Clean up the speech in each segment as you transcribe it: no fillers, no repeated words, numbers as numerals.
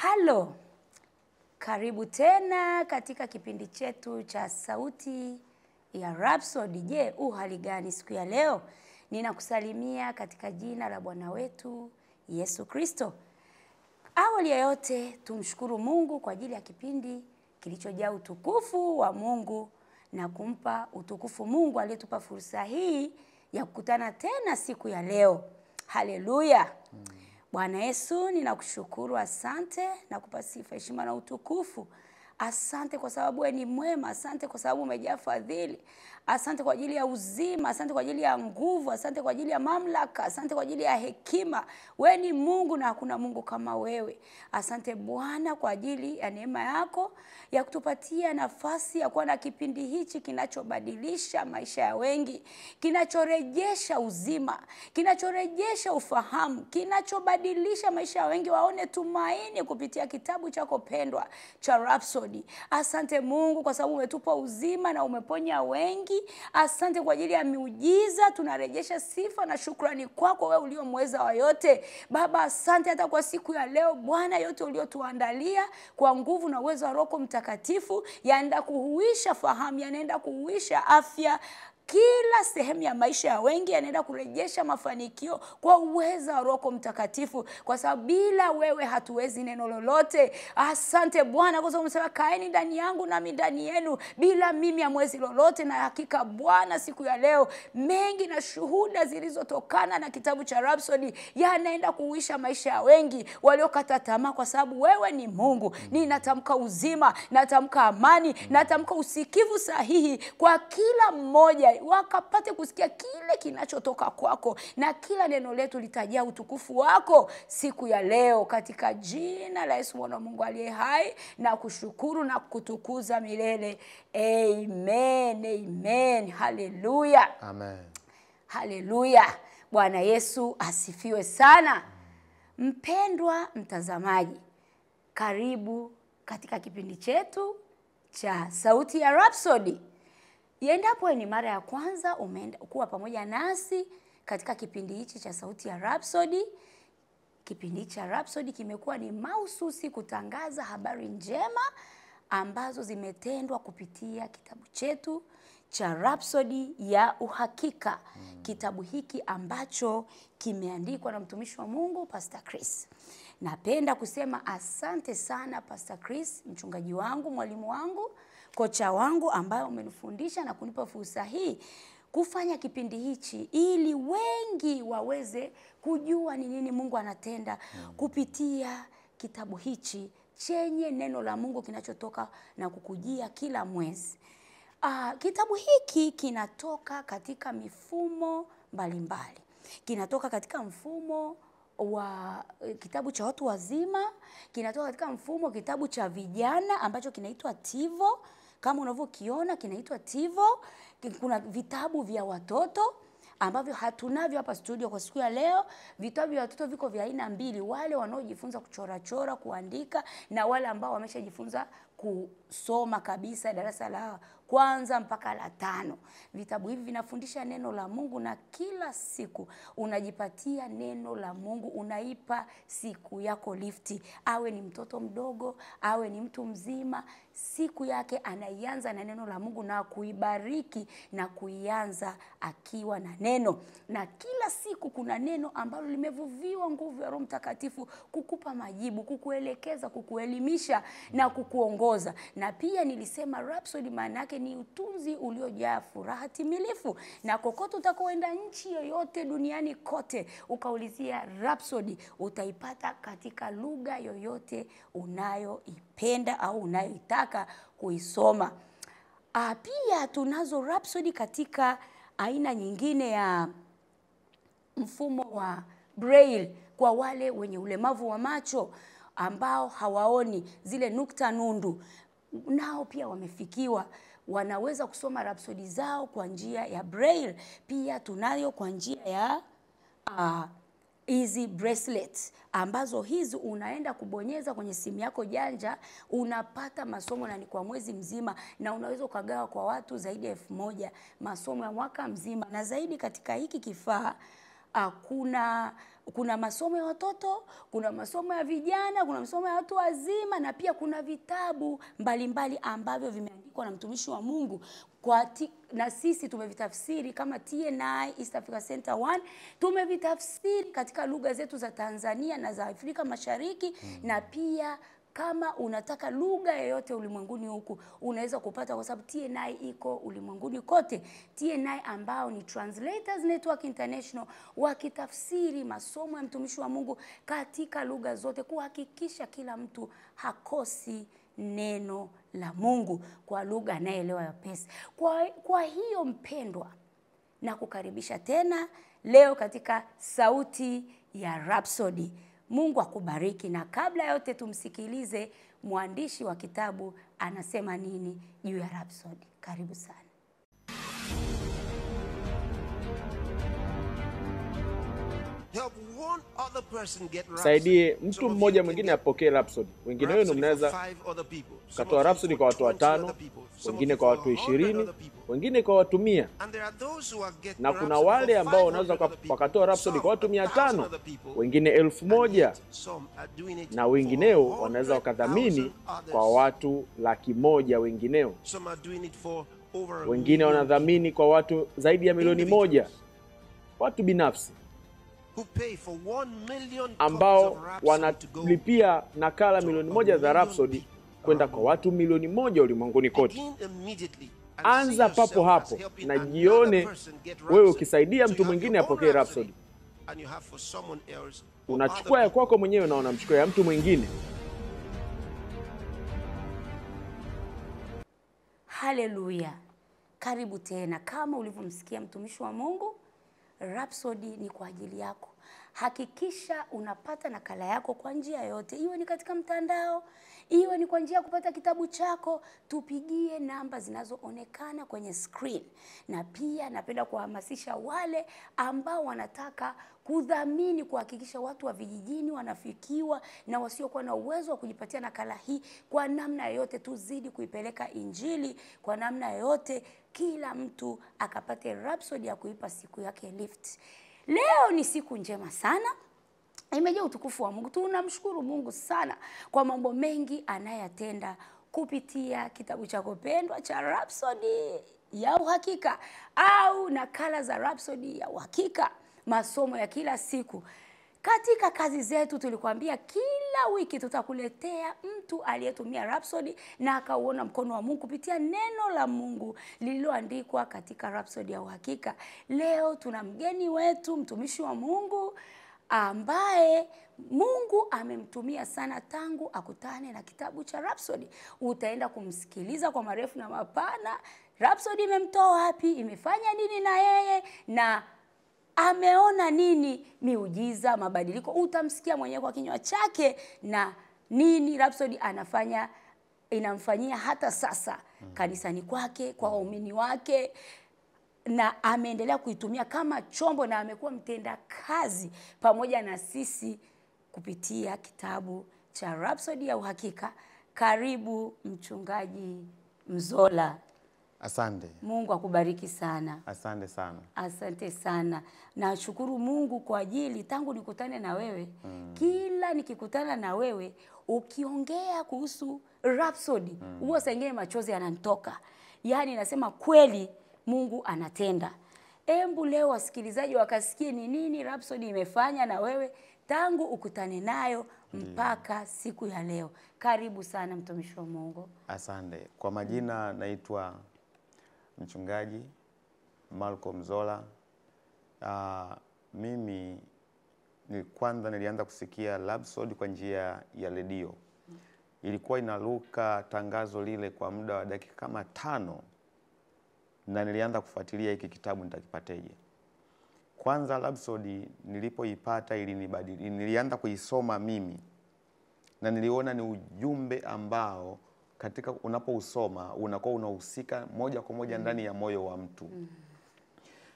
Halo, karibu tena katika kipindi chetu cha Sauti ya Rhapsody. Je, uhali gani siku ya leo? Ninakusalimia katika jina la Bwana wetu Yesu Kristo. Awali ya yote tumshukuru Mungu kwa ajili ya kipindi kilichojaa utukufu wa Mungu na kumpa utukufu Mungu aliyetupa fursa hii ya kukutana tena siku ya leo. Haleluya. Bwana Yesu, ninakushukuru, asante na kupa sifa, heshima na utukufu. Asante kwa sababu wewe ni mwema, asante kwa sababu umejaa fadhili. Asante kwa ajili ya uzima, asante kwa ajili ya nguvu, asante kwa ajili ya mamlaka, asante kwa ajili ya hekima. Wewe ni Mungu na hakuna Mungu kama wewe. Asante Bwana kwa ajili ya neema yako ya kutupatia nafasi ya kuwa na kipindi hichi kinachobadilisha maisha ya wengi, kinachorejesha uzima, kinachorejesha ufahamu, kinachobadilisha maisha ya wengi waone tumaini kupitia kitabu chako pendwa cha Rhapsody. Asante Mungu kwa sababu umetupa uzima na umeponya wengi. Asante kwa ajili ya miujiza, tunarejesha sifa na shukrani kwako wewe uliyomweza wa yote. Baba, asante hata kwa siku ya leo Bwana, yote uliotuandalia kwa nguvu na uwezo wa Roho Mtakatifu yanaenda kuhuisha fahamu, yanaenda kuhuisha afya kila sehemu ya maisha ya wengi, yanaenda kurejesha mafanikio kwa uwezo wa Roho Mtakatifu, kwa sababu bila wewe hatuwezi neno lolote. Asante Bwana kwa sababu umesema kaeni ndani yangu nami ndani yenu, bila mimi hamwezi lolote. Na hakika Bwana, siku ya leo mengi na shuhuda zilizotokana na kitabu cha Rhapsody yanaenda kuuisha maisha ya wengi waliokata tamaa, kwa sababu wewe ni Mungu. Ninatamka uzima, natamka amani, natamka usikivu sahihi kwa kila mmoja, wakapate kusikia kile kinachotoka kwako, na kila neno letu litajaa utukufu wako siku ya leo, katika jina la Yesu Mwana wa Mungu aliye hai, na kushukuru na kutukuza milele. Amen, amen. Haleluya. Amen. Haleluya. Bwana Yesu asifiwe sana. Mpendwa mtazamaji, karibu katika kipindi chetu cha Sauti ya Rhapsody. Endapo ni mara ya kwanza umeenda kuwa pamoja nasi katika kipindi hichi cha Sauti ya Rhapsody, kipindi cha Rhapsody kimekuwa ni mahususi kutangaza habari njema ambazo zimetendwa kupitia kitabu chetu cha Rhapsody ya Uhakika. Kitabu hiki ambacho kimeandikwa na mtumishi wa Mungu Pastor Chris. Napenda kusema asante sana Pastor Chris, mchungaji wangu, mwalimu wangu, kocha wangu ambaye umenifundisha na kunipa fursa hii kufanya kipindi hichi ili wengi waweze kujua ni nini Mungu anatenda kupitia kitabu hichi chenye neno la Mungu kinachotoka na kukujia kila mwezi. Kitabu hiki kinatoka katika mifumo mbalimbali. Kinatoka katika mfumo wa kitabu cha watu wazima, kinatoka katika mfumo kitabu cha vijana ambacho kinaitwa Tivo. Kama unavyokiona kinaitwa Tivo. Kuna vitabu vya watoto ambavyo hatunavyo hapa studio kwa siku ya leo. Vitabu vya watoto viko vya aina mbili, wale wanaojifunza kuchora chora, kuandika, na wale ambao wameshajifunza kusoma kabisa darasa la kwanza mpaka la 5. Vitabu hivi vinafundisha neno la Mungu, na kila siku unajipatia neno la Mungu, unaipa siku yako lifti. Awe ni mtoto mdogo, awe ni mtu mzima, siku yake anaianza na neno la Mungu na kuibariki na kuianza akiwa na neno. Na kila siku kuna neno ambalo limevuviwa nguvu ya Roho Mtakatifu kukupa majibu, kukuelekeza, kukuelimisha na kukuongoza. Na pia nilisema Rhapsody maana yake ni utunzi uliojaa furaha timilifu. Na kokote utakoenda, nchi yoyote duniani kote, ukaulizia Rhapsody, utaipata katika lugha yoyote unayoipenda au unayoitaka kuisoma. Pia tunazo Rhapsody katika aina nyingine ya mfumo wa Braille kwa wale wenye ulemavu wa macho ambao hawaoni zile nukta nundu. Nao pia wamefikiwa, wanaweza kusoma Rhapsody zao kwa njia ya Braille. Pia tunayo kwa njia ya hizi bracelets ambazo hizi unaenda kubonyeza kwenye simu yako janja, unapata masomo na ni kwa mwezi mzima, na unaweza ukagawa kwa watu zaidi ya 1000 masomo ya mwaka mzima. Na zaidi katika hiki kifaa Kuna masomo ya watoto, kuna masomo ya vijana, kuna masomo ya watu wazima, na pia kuna vitabu mbalimbali ambavyo vimeandikwa na mtumishi wa Mungu na sisi tumevitafsiri kama TNI East Africa Center 1, tumevitafsiri katika lugha zetu za Tanzania na za Afrika Mashariki. Na pia kama unataka lugha yoyote ulimwenguni huku unaweza kupata, kwa sababu TNI iko ulimwenguni kote. TNI ambao ni Translators Network International, wakitafsiri masomo ya mtumishi wa Mungu katika lugha zote kuhakikisha kila mtu hakosi neno la Mungu kwa lugha anayeelewa ya pesa. Kwa hiyo mpendwa, na kukaribisha tena leo katika Sauti ya Rhapsody. Mungu akubariki, na kabla yote tumsikilize mwandishi wa kitabu anasema nini juu ya Rhapsody. Karibu sana. Saidie mtu mmoja mwingine apokee Rhapsody. Wengine wenu mnaweza katoa Rhapsody kwa watu 5, wengine kwa watu 20, wengine kwa watu 100. Na kuna wale ambao wanaweza wakatoa Rhapsody kwa watu 500, wengine 1000, na wengineo wanaweza wakadhamini kwa watu 100,000 wengineo. Wengine wanadhamini kwa watu zaidi ya 1,000,000, watu binafsi ambao wanalipia nakala 1,000,000 za Rhapsody kwenda kwa watu 1,000,000 ulimwenguni kote. Anza papo hapo na jione wewe ukisaidia mtu mwingine apokee Rhapsody. Unachukua ya kwako mwenyewe na unamchukua ya mtu mwingine. Haleluya. Karibu tena. Kama ulivyomsikia mtumishi wa Mungu, Rhapsody ni kwa ajili yako. Hakikisha unapata nakala yako kwa njia yote, iwe ni katika mtandao, iwe ni kwa njia kupata kitabu chako, tupigie namba zinazoonekana kwenye screen. Na pia napenda kuhamasisha wale ambao wanataka kudhamini kuhakikisha watu wa vijijini wanafikiwa na wasiokuwa na uwezo wa kujipatia nakala hii, kwa namna yoyote tuzidi kuipeleka Injili kwa namna yoyote, kila mtu akapate Rhapsody ya kuipa siku yake lift. Leo ni siku njema sana, imejaa utukufu wa Mungu. Tunamshukuru Mungu sana kwa mambo mengi anayatenda kupitia kitabu chako pendwa cha Rhapsody ya Uhakika au nakala za Rhapsody ya Uhakika, masomo ya kila siku. Katika kazi zetu tulikuambia kila wiki tutakuletea mtu aliyetumia Rhapsody na akauona mkono wa Mungu kupitia neno la Mungu lililoandikwa katika Rhapsody ya Uhakika. Leo tuna mgeni wetu, mtumishi wa Mungu ambaye Mungu amemtumia sana tangu akutane na kitabu cha Rhapsody. Utaenda kumsikiliza kwa marefu na mapana. Rhapsody imemtoa wapi, imefanya nini na yeye, na ameona nini miujiza, mabadiliko. Utamsikia mwenyewe kwa kinywa chake na nini Rhapsody anafanya, inamfanyia hata sasa kanisani kwake, kwa waumini wake, na ameendelea kuitumia kama chombo na amekuwa mtenda kazi pamoja na sisi kupitia kitabu cha Rhapsody ya Uhakika. Karibu Mchungaji Mzola. Asante. Mungu akubariki sana. Asante sana. Asante sana. Nashukuru Mungu kwa ajili tangu nikutane na wewe. Kila nikikutana na wewe ukiongea kuhusu Rhapsody, huwa saa ingine machozi yananitoka. Yaani nasema kweli Mungu anatenda. Embu leo wasikilizaji wakasikie ni nini Rhapsody imefanya na wewe tangu ukutane nayo mpaka siku ya leo. Karibu sana mtumishi wa Mungu. Asante. Kwa majina naitwa Mchungaji Malcolm Zola. Mimi kwanza nilianza kusikia Rhapsody kwa njia ya redio. Ilikuwa inaruka tangazo lile kwa muda wa dakika kama 5, na nilianza kufuatilia hiki kitabu nitakipateje. Kwanza Rhapsody nilipoipata ilinibadili, nilianza kuisoma mimi na niliona ni ujumbe ambao katika unapousoma unakuwa unahusika moja kwa moja ndani ya moyo wa mtu.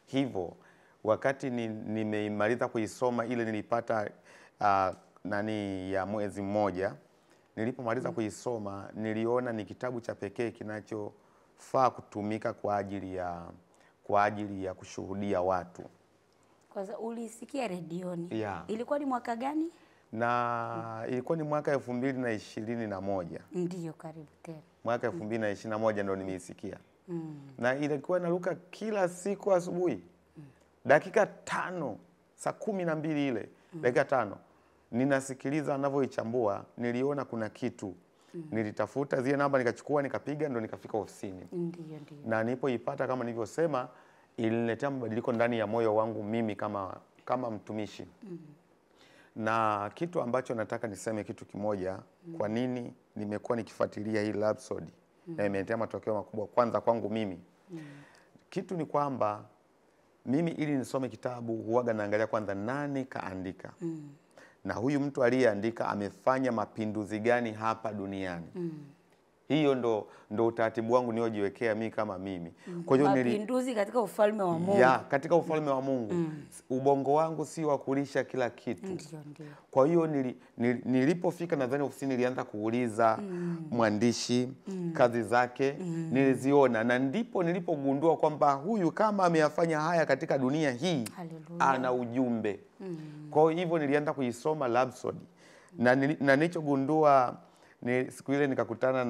Hivyo wakati nimeimaliza kuisoma ile nilipata nani ya mwezi mmoja, nilipomaliza kuisoma niliona ni kitabu cha pekee kinachofaa kutumika kwa ajili ya kushuhudia watu. Kwanza ulisikia redioni. Yeah. Ilikuwa ni mwaka gani? Na ilikuwa ni mwaka 2021. Ndiyo, karibu tena. Mwaka 2021 ndo nimeisikia. Na ilikuwa inaruka kila siku asubuhi. Dakika 5, saa 12 ile, dakika 5. Ninasikiliza anavyoichambua, niliona kuna kitu. Nilitafuta zile namba nikachukua nikapiga ndo nikafika ofisini. Ndiyo, ndiyo. Na nilipoipata kama nilivyosema iliniletea mabadiliko ndani ya moyo wangu mimi kama mtumishi. Na kitu ambacho nataka niseme kitu kimoja, kwa nini nimekuwa nikifuatilia hii Rhapsody na imeniletea matokeo makubwa kwanza kwangu mimi. Kitu ni kwamba mimi ili nisome kitabu huwaga naangalia kwanza nani kaandika. Na huyu mtu aliyeandika amefanya mapinduzi gani hapa duniani. Hiyo ndo utaratibu wangu niliojiwekea mimi kama mimi. Kwa hiyo mapinduzi katika ufalme wa Mungu. Ya, katika ufalme wa Mungu. Ubongo wangu si wa kulisha kila kitu. Ndiyo, ndiyo. Kwa hiyo nilipofika nadhani ofisini nilianza kuuliza mwandishi kazi zake, niliziona na ndipo nilipogundua kwamba huyu kama ameyafanya haya katika dunia hii, haleluya, ana ujumbe. Kwa hivyo nilianza kuisoma Rhapsody. Na nilichogundua ni siku ile nikakutana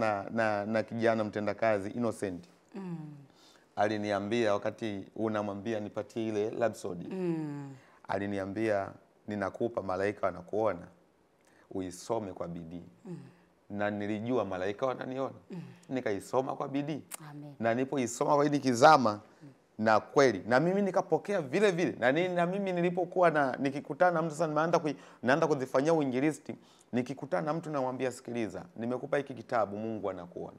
na kijana mtendakazi Innocent. Aliniambia wakati unamwambia nipatie ile Rhapsody. Aliniambia ninakupa, malaika wanakuona, uisome kwa bidii. Na nilijua malaika wananiona. Nikaisoma kwa bidii. Amen. Na nilipoisoma kwa bidii kizama na kweli na mimi nikapokea vile vile. Na mimi nilipokuwa nikikutana na mtu sasa naanza kuzifanyia uinjilisti, nikikutana na mtu namwambia sikiliza, nimekupa hiki kitabu, Mungu anakuona.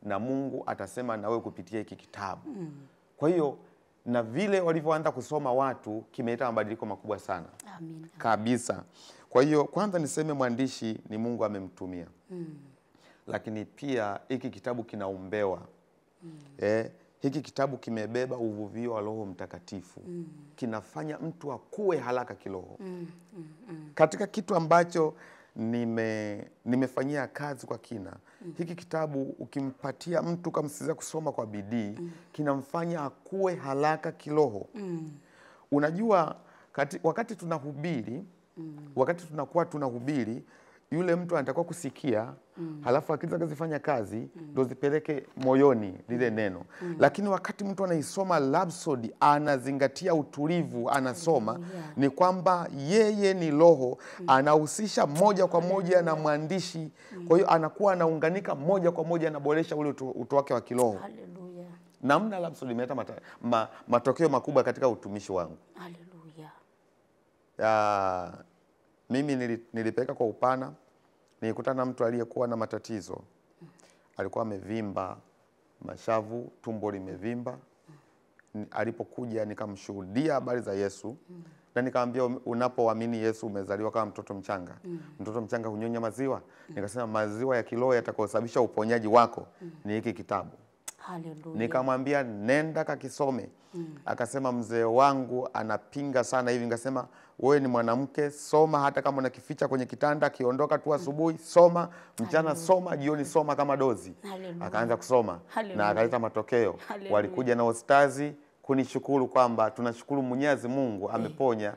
Na Mungu atasema na wewe kupitia hiki kitabu. Kwa hiyo na vile walivyoanza kusoma watu kimeleta mabadiliko makubwa sana. Amen. Kabisa. Kwa hiyo kwanza niseme mwandishi ni Mungu amemtumia. Lakini pia hiki kitabu kinaombewa. Hiki kitabu kimebeba uvuvio wa Roho Mtakatifu. Kinafanya mtu akue haraka kiroho. Katika kitu ambacho nimefanyia kazi kwa kina, hiki kitabu ukimpatia mtu kamsiza kusoma kwa bidii, kinamfanya akue haraka kiroho. Unajua wakati tunahubiri, wakati tunakuwa tunahubiri, yule mtu anatakiwa kusikia, halafu akili zake zifanya kazi, ndo zipeleke moyoni lile neno. Lakini wakati mtu anaisoma Rhapsody, anazingatia utulivu, anasoma, ni kwamba yeye ni roho, anahusisha moja kwa moja na mwandishi. Kwa hiyo anakuwa anaunganika moja kwa moja, anaboresha ule utu wake wa kiroho. Haleluya. Namna Rhapsody imeleta matokeo makubwa katika utumishi wangu. Haleluya. Mimi nilipeleka kwa upana. Nilikutana na mtu aliyekuwa na matatizo. Alikuwa amevimba mashavu, tumbo limevimba. Alipokuja nikamshuhudia habari za Yesu. Na nikamwambia unapoamini Yesu umezaliwa kama mtoto mchanga. Mtoto mchanga hunyonya maziwa. Nikasema maziwa ya kiroho yatakayosababisha uponyaji wako ni hiki kitabu. Haleluya. Nikamwambia nenda kakisome. Akasema mzee wangu anapinga sana hivi. Nikasema wewe ni mwanamke, soma hata kama unakificha kwenye kitanda, kiondoka tu asubuhi soma, mchana soma, jioni soma kama dozi. Akaanza kusoma. Haleluya. Na akaleta matokeo. Haleluya. Walikuja na ostazi kunishukuru kwamba tunashukuru Mwenyezi Mungu ameponya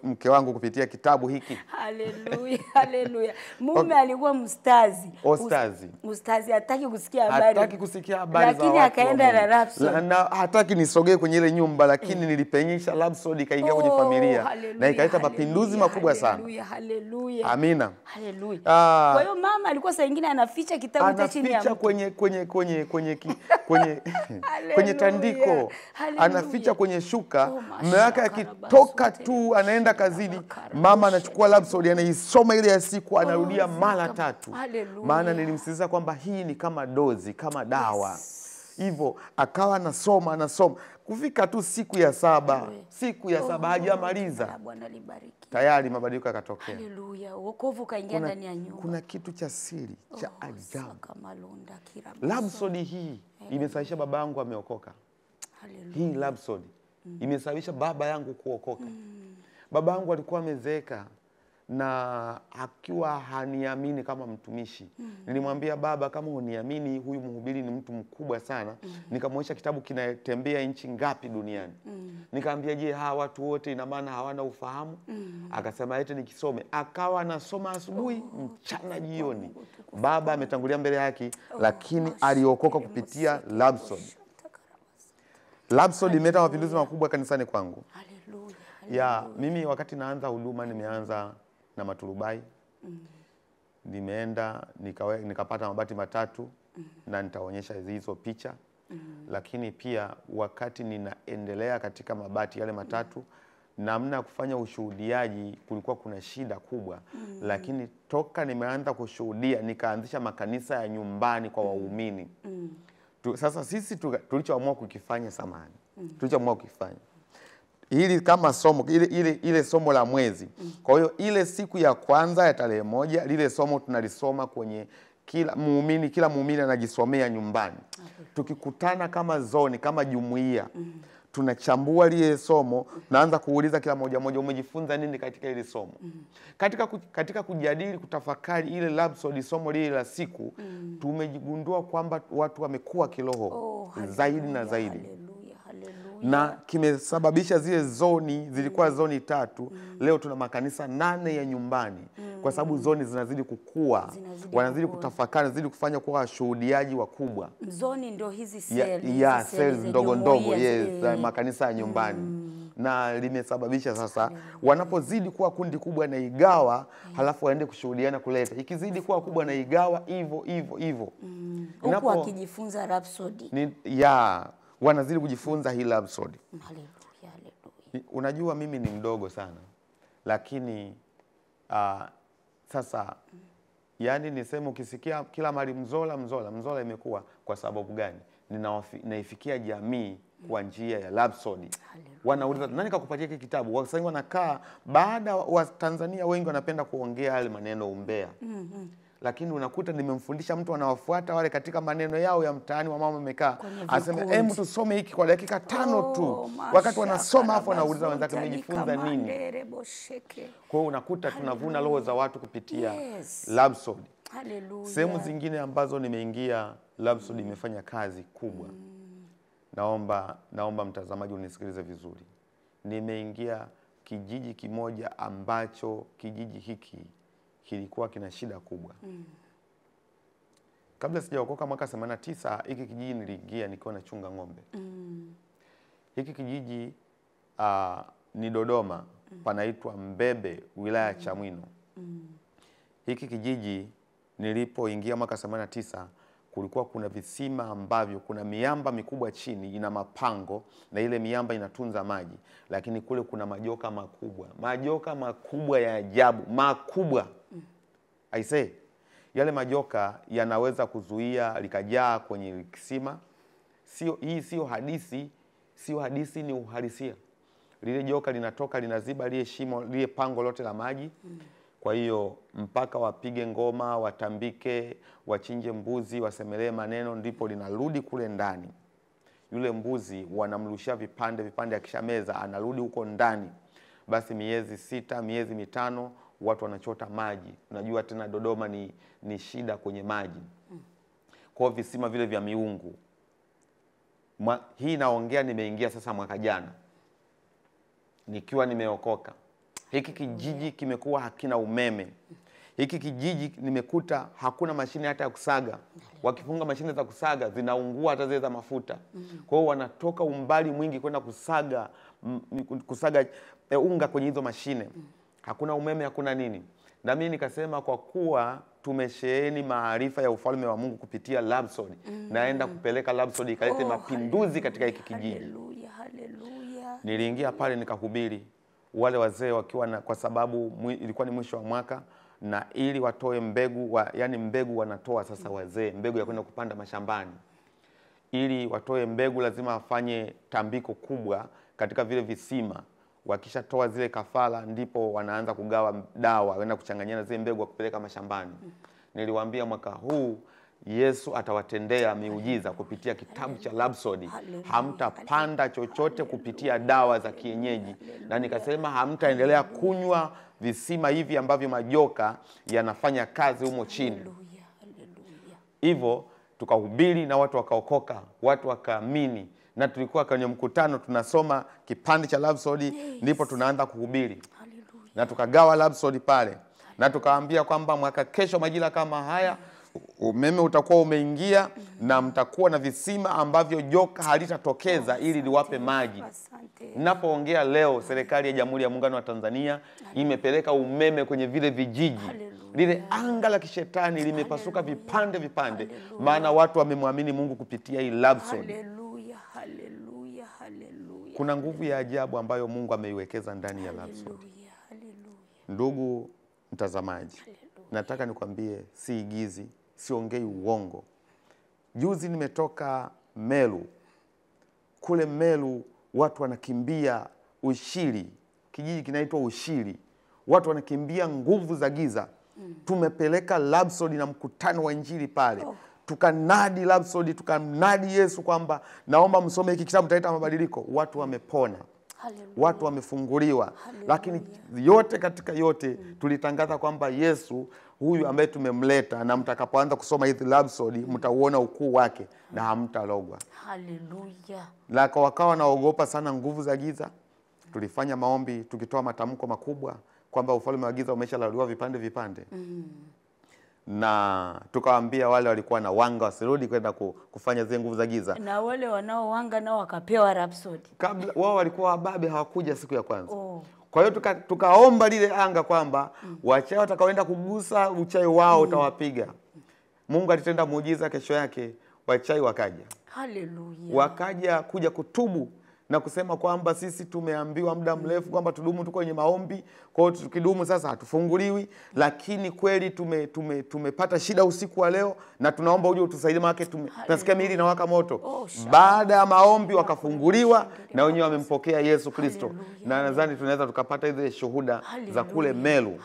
mke wangu kupitia kitabu hiki. Haleluya, haleluya. Mume alikuwa mstazi. Ostazi. Mstazi hataki kusikia habari. Hataki kusikia habari za lakini watu. Akaenda na Rhapsody. Na hataki nisogee kwenye ile nyumba, lakini nilipenyesha Rhapsody ikaingia kwenye familia. Haleluya, na ikaleta mapinduzi makubwa sana. Haleluya, haleluya. Amina. Haleluya. Kwa hiyo mama alikuwa saa nyingine anaficha kitabu cha chini ya anaficha mtu. kwenye kwenye tandiko. Anaficha kwenye shuka. Mume wake akitoka tu anaenda kazini, mama anachukua Rhapsody anaisoma ile ya siku, anarudia mara tatu. Maana nilimsisitiza kwamba hii ni kama dozi, kama dawa. Hivyo akawa anasoma. Kufika tu siku ya saba, siku ya saba hajamaliza, Bwana libariki. tayari mabadiliko yakatokea. Haleluya. Wokovu kaingia ndani ya nyumba. Kuna kitu cha siri cha ajabu. Rhapsody hii imesababisha baba yangu ameokoka. Hii Rhapsody imesababisha baba yangu kuokoka. Baba yangu alikuwa amezeeka na akiwa haniamini kama mtumishi. Nilimwambia baba, kama huniamini, huyu mhubiri ni mtu mkubwa sana. Nikamwonyesha kitabu kinatembea nchi ngapi duniani. Nikamwambia, je, hawa watu wote ina maana hawana ufahamu? Akasema eti nikisome. Akawa anasoma asubuhi, mchana, jioni. Baba ametangulia mbele yake, lakini aliokoka kupitia Rhapsody. Rhapsody imeleta mapinduzi makubwa kanisani kwangu. Haleluya. Ya, mimi wakati naanza huduma nimeanza na maturubai. Nimeenda nikapata mabati 3 na nitaonyesha hizo picha. Lakini pia wakati ninaendelea katika mabati yale 3, namna kufanya ushuhudiaji kulikuwa kuna shida kubwa. Lakini toka nimeanza kushuhudia nikaanzisha makanisa ya nyumbani kwa waumini. Sasa sisi tulichoamua kukifanya samani. Tulichoamua kukifanya hili kama somo ile somo la mwezi. Kwa hiyo ile siku ya kwanza ya tarehe 1 lile somo tunalisoma kwenye kila muumini anajisomea nyumbani. Tukikutana kama zoni, kama jumuiya, tunachambua lile somo, naanza kuuliza kila mmoja mmoja, umejifunza nini katika ile somo? Katika kujadili, kutafakari ile Rhapsody, somo lile la siku, tumejigundua kwamba watu wamekuwa kiroho zaidi na zaidi. Na kimesababisha zile zoni, zilikuwa zoni 3, leo tuna makanisa 8 ya nyumbani. Kwa sababu zoni zinazidi kukua, wanazidi kutafakari, wanazidi kufanya kuwa washuhudiaji wakubwa. Zoni ndio hizi cells, ya cells ndogo ndogo, yes, makanisa ya nyumbani. Na limesababisha sasa wanapozidi kuwa kundi kubwa na igawa, halafu waende kushuhudiana kuleta. Ikizidi kuwa kubwa na igawa hivyo hivyo hivyo. Huku wakijifunza Rhapsody. Wanazidi kujifunza hii Rhapsody. Haleluya, haleluya. Unajua mimi ni mdogo sana, lakini sasa yani niseme ukisikia kila mahali Mzola, Mzola, Mzola imekuwa kwa sababu gani? Naifikia jamii kwa njia ya Rhapsody. Wanauliza nani kakupatia hiki kitabu? Wasanii wanakaa, baada wa Tanzania wengi wanapenda kuongea yale maneno umbea. Lakini unakuta nimemfundisha mtu anawafuata wale katika maneno yao ya mtaani wa mama amekaa, aseme hebu tusome hiki kwa dakika 5 tu. Wakati wanasoma hapo wanauliza wenzake umejifunza nini? Kwa hiyo unakuta tunavuna roho za watu kupitia Rhapsody. Haleluya. Sehemu zingine ambazo nimeingia Rhapsody imefanya kazi kubwa. Naomba mtazamaji unisikilize vizuri. Nimeingia kijiji kimoja ambacho kijiji hiki kilikuwa kina shida kubwa. Kabla sijaokoka mwaka 89, hiki kijiji niliingia nikiwa nachunga ng'ombe. Hiki kijiji ni Dodoma, panaitwa Mbebe, wilaya Chamwino. Hiki kijiji nilipoingia mwaka 89, kulikuwa kuna visima ambavyo kuna miamba mikubwa chini ina mapango, na ile miamba inatunza maji, lakini kule kuna majoka makubwa, majoka makubwa ya ajabu, makubwa. I say, yale majoka yanaweza kuzuia likajaa kwenye kisima. Sio, hii sio hadithi, sio hadithi, ni uhalisia. Lile joka linatoka linaziba lile shimo, lile pango lote la maji. Kwa hiyo mpaka wapige ngoma, watambike, wachinje mbuzi, wasemelee maneno, ndipo linarudi kule ndani. Yule mbuzi wanamrushia vipande vipande, akishameza anarudi huko ndani. Basi miezi 6, miezi 5 watu wanachota maji. Unajua tena Dodoma ni shida kwenye maji. Kwa visima vile vya miungu. Hii naongea nimeingia sasa mwaka jana, nikiwa nimeokoka. Hiki kijiji kimekuwa hakina umeme. Hiki kijiji nimekuta hakuna mashine hata ya kusaga. Wakifunga mashine za kusaga zinaungua hata zile za mafuta. Kwa hiyo wanatoka umbali mwingi kwenda kusaga unga kwenye hizo mashine. Hakuna umeme, hakuna nini. Na mimi nikasema kwa kuwa tumesheheni maarifa ya ufalme wa Mungu kupitia Rhapsody, naenda kupeleka Rhapsody ikalete mapinduzi katika hiki kijiji. Haleluya, haleluya. Niliingia pale nikahubiri. Wale wazee wakiwa na, kwa sababu ilikuwa ni mwisho wa mwaka, na ili watoe mbegu yani mbegu wanatoa sasa wazee, mbegu ya kwenda kupanda mashambani. Ili watoe mbegu lazima wafanye tambiko kubwa katika vile visima. Wakishatoa zile kafara ndipo wanaanza kugawa dawa, wanaenda kuchanganyana zile mbegu kupeleka mashambani. Niliwaambia mwaka huu Yesu atawatendea miujiza kupitia kitabu cha Rhapsody. Hamtapanda chochote kupitia dawa za kienyeji. Na nikasema hamtaendelea kunywa visima hivi ambavyo majoka yanafanya kazi humo chini. Haleluya, haleluya. Hivyo tukahubiri na watu wakaokoka, watu wakaamini. Na tulikuwa kwenye mkutano tunasoma kipande cha Rhapsody, ndipo tunaanza kuhubiri. Haleluya. Na tukagawa Rhapsody pale. Na tukaambia kwamba mwaka kesho majira kama haya umeme utakuwa umeingia na mtakuwa na visima ambavyo joka halitatokeza ili liwape maji. Asante. Ninapoongea leo, serikali ya Jamhuri ya Muungano wa Tanzania imepeleka umeme kwenye vile vijiji. Haleluya. Lile anga la kishetani limepasuka vipande vipande, maana watu wamemwamini Mungu kupitia hii Rhapsody. Haleluya, haleluya, haleluya. Kuna nguvu ya ajabu ambayo Mungu ameiwekeza ndani ya Rhapsody. Haleluya, haleluya. Ndugu mtazamaji, nataka nikwambie, siigizi, siongei uongo. Juzi nimetoka Meru. Kule Meru watu wanakimbia Ushiri, kijiji kinaitwa Ushiri. Watu wanakimbia nguvu za giza. Tumepeleka Rhapsody na mkutano wa Injili pale. Tukanadi Rhapsody, tukanadi Yesu kwamba naomba msome hiki kitabu, mtaleta mabadiliko. Watu wamepona. Haleluya. Watu wamefunguliwa. Lakini yote katika yote tulitangaza kwamba Yesu huyu ambaye tumemleta, na mtakapoanza kusoma hizi Rhapsody mtauona ukuu wake na hamtalogwa. Haleluya. Na kwa wakawa wanaogopa sana nguvu za giza, tulifanya maombi tukitoa matamko makubwa kwamba ufalme wa giza umeshalauliwa vipande vipande. Na tukawaambia wale walikuwa na wanga wasirudi kwenda kufanya zile nguvu za giza. Na wale wanaowanga nao wakapewa Rhapsody. Kabla wao walikuwa wababe, hawakuja siku ya kwanza. Oh. Kwa hiyo tukaomba lile anga kwamba wachawi watakaoenda kugusa uchawi wao utawapiga. Mungu alitenda muujiza, kesho yake wachawi wakaja. Haleluya. Wakaja kuja kutubu na kusema kwamba sisi tumeambiwa muda mrefu kwamba tudumu tu kwenye maombi, kwa hiyo tukidumu sasa hatufunguliwi, lakini kweli tumepata shida usiku wa leo na tunaomba uje utusaidie, maana tunasikia miili inawaka moto. Oh, Baada ya maombi wakafunguliwa na wenyewe wamempokea Yesu Kristo. Na nadhani tunaweza tukapata hizo shuhuda za kule Meru.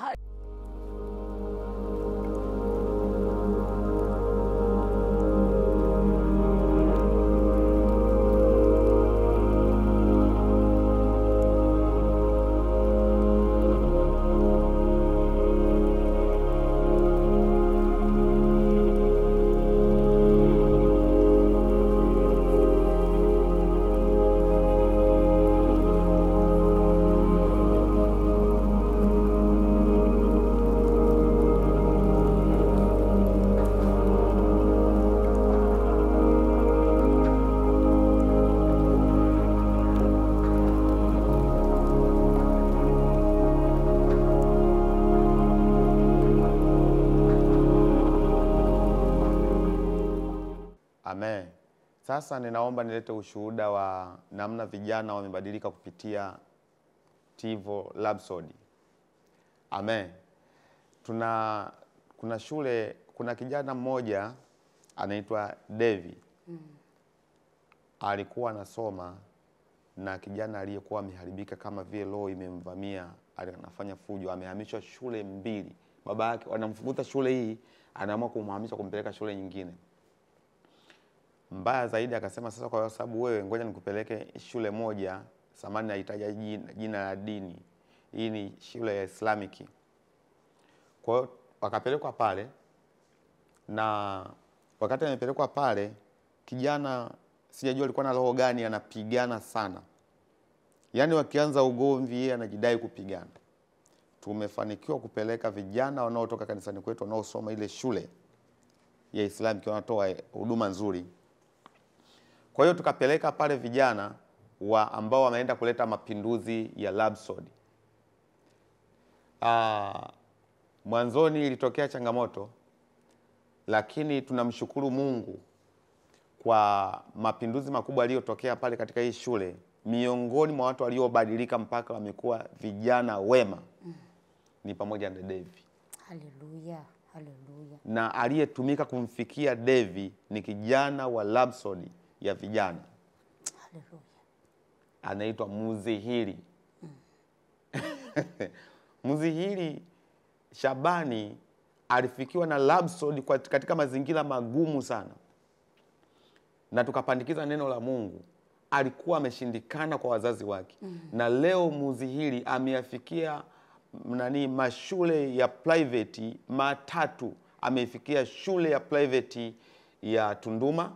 Amen. Sasa ninaomba nilete ushuhuda wa namna vijana wamebadilika kupitia Tivo Rhapsody. Amen. Kuna shule, kuna kijana mmoja anaitwa Devi. Alikuwa anasoma na kijana aliyekuwa ameharibika kama vile roho imemvamia, anafanya fujo, amehamishwa shule mbili. Baba yake wanamfukuza shule hii, anaamua kumhamisha kumpeleka shule nyingine. Mbaya zaidi akasema, sasa kwa sababu wewe ngoja nikupeleke shule moja, samani nahitaji jina la dini. Hii ni shule ya Islamic. Kwa hiyo wakapelekwa pale, na wakati amepelekwa pale kijana sijajua alikuwa na roho gani, anapigana sana. Yaani wakianza ugomvi yeye anajidai kupigana. Tumefanikiwa kupeleka vijana wanaotoka kanisani kwetu wanaosoma ile shule ya Islamic, wanatoa huduma nzuri. Kwa hiyo tukapeleka pale vijana wa ambao wameenda kuleta mapinduzi ya Rhapsody. Mwanzoni ilitokea changamoto, lakini tunamshukuru Mungu kwa mapinduzi makubwa yaliyotokea pale katika hii shule. Miongoni mwa watu waliobadilika mpaka wamekuwa vijana wema ni pamoja na Devi. Haleluya, haleluya. Na aliyetumika kumfikia Devi ni kijana wa Rhapsody ya vijana. Haleluya. Anaitwa Muzihiri. Muzihiri Shabani alifikiwa na Rhapsody katika mazingira magumu sana, na tukapandikiza neno la Mungu. Alikuwa ameshindikana kwa wazazi wake. Na leo Muzihiri ameafikia mashule ya private 3. Ameifikia shule ya private ya Tunduma,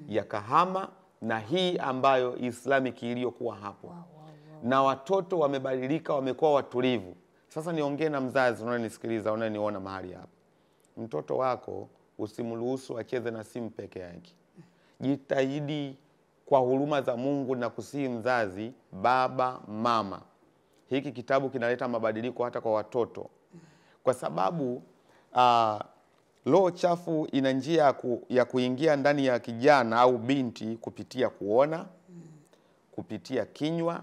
ya Kahama na hii ambayo Islamic iliyokuwa hapo. Wow, wow, wow. Na watoto wamebadilika, wamekuwa watulivu. Sasa niongee na mzazi unayenisikiliza, unayeniona mahali hapa. Mtoto wako usimruhusu acheze na simu peke yake. Jitahidi kwa huruma za Mungu na kusihi mzazi, baba, mama. Hiki kitabu kinaleta mabadiliko hata kwa watoto. Kwa sababu roho chafu ina njia ya kuingia ndani ya kijana au binti kupitia kuona, kupitia kinywa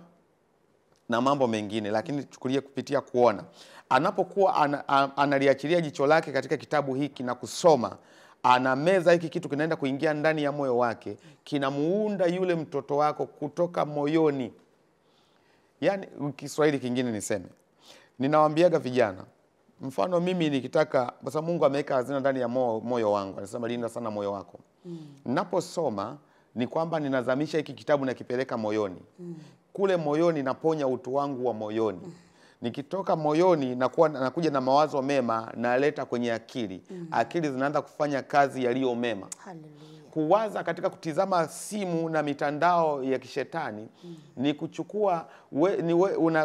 na mambo mengine, lakini chukulia kupitia kuona. Anapokuwa analiachilia jicho lake katika kitabu hiki na kusoma, anameza hiki kitu, kinaenda kuingia ndani ya moyo wake, kinamuunda yule mtoto wako kutoka moyoni. Yani Kiswahili kingine niseme, ninawaambiaga vijana, mfano mimi nikitaka, kwa sababu Mungu ameweka hazina ndani ya moyo wangu, anasema linda sana moyo wako. Ninaposoma ni kwamba ninazamisha hiki kitabu na kipeleka moyoni. Kule moyoni naponya utu wangu wa moyoni. Nikitoka moyoni nakuja na mawazo mema, naleta kwenye akili. Akili zinaanza kufanya kazi yaliyo mema. Hallelujah. Kuwaza katika kutizama simu na mitandao ya kishetani ni kuchukua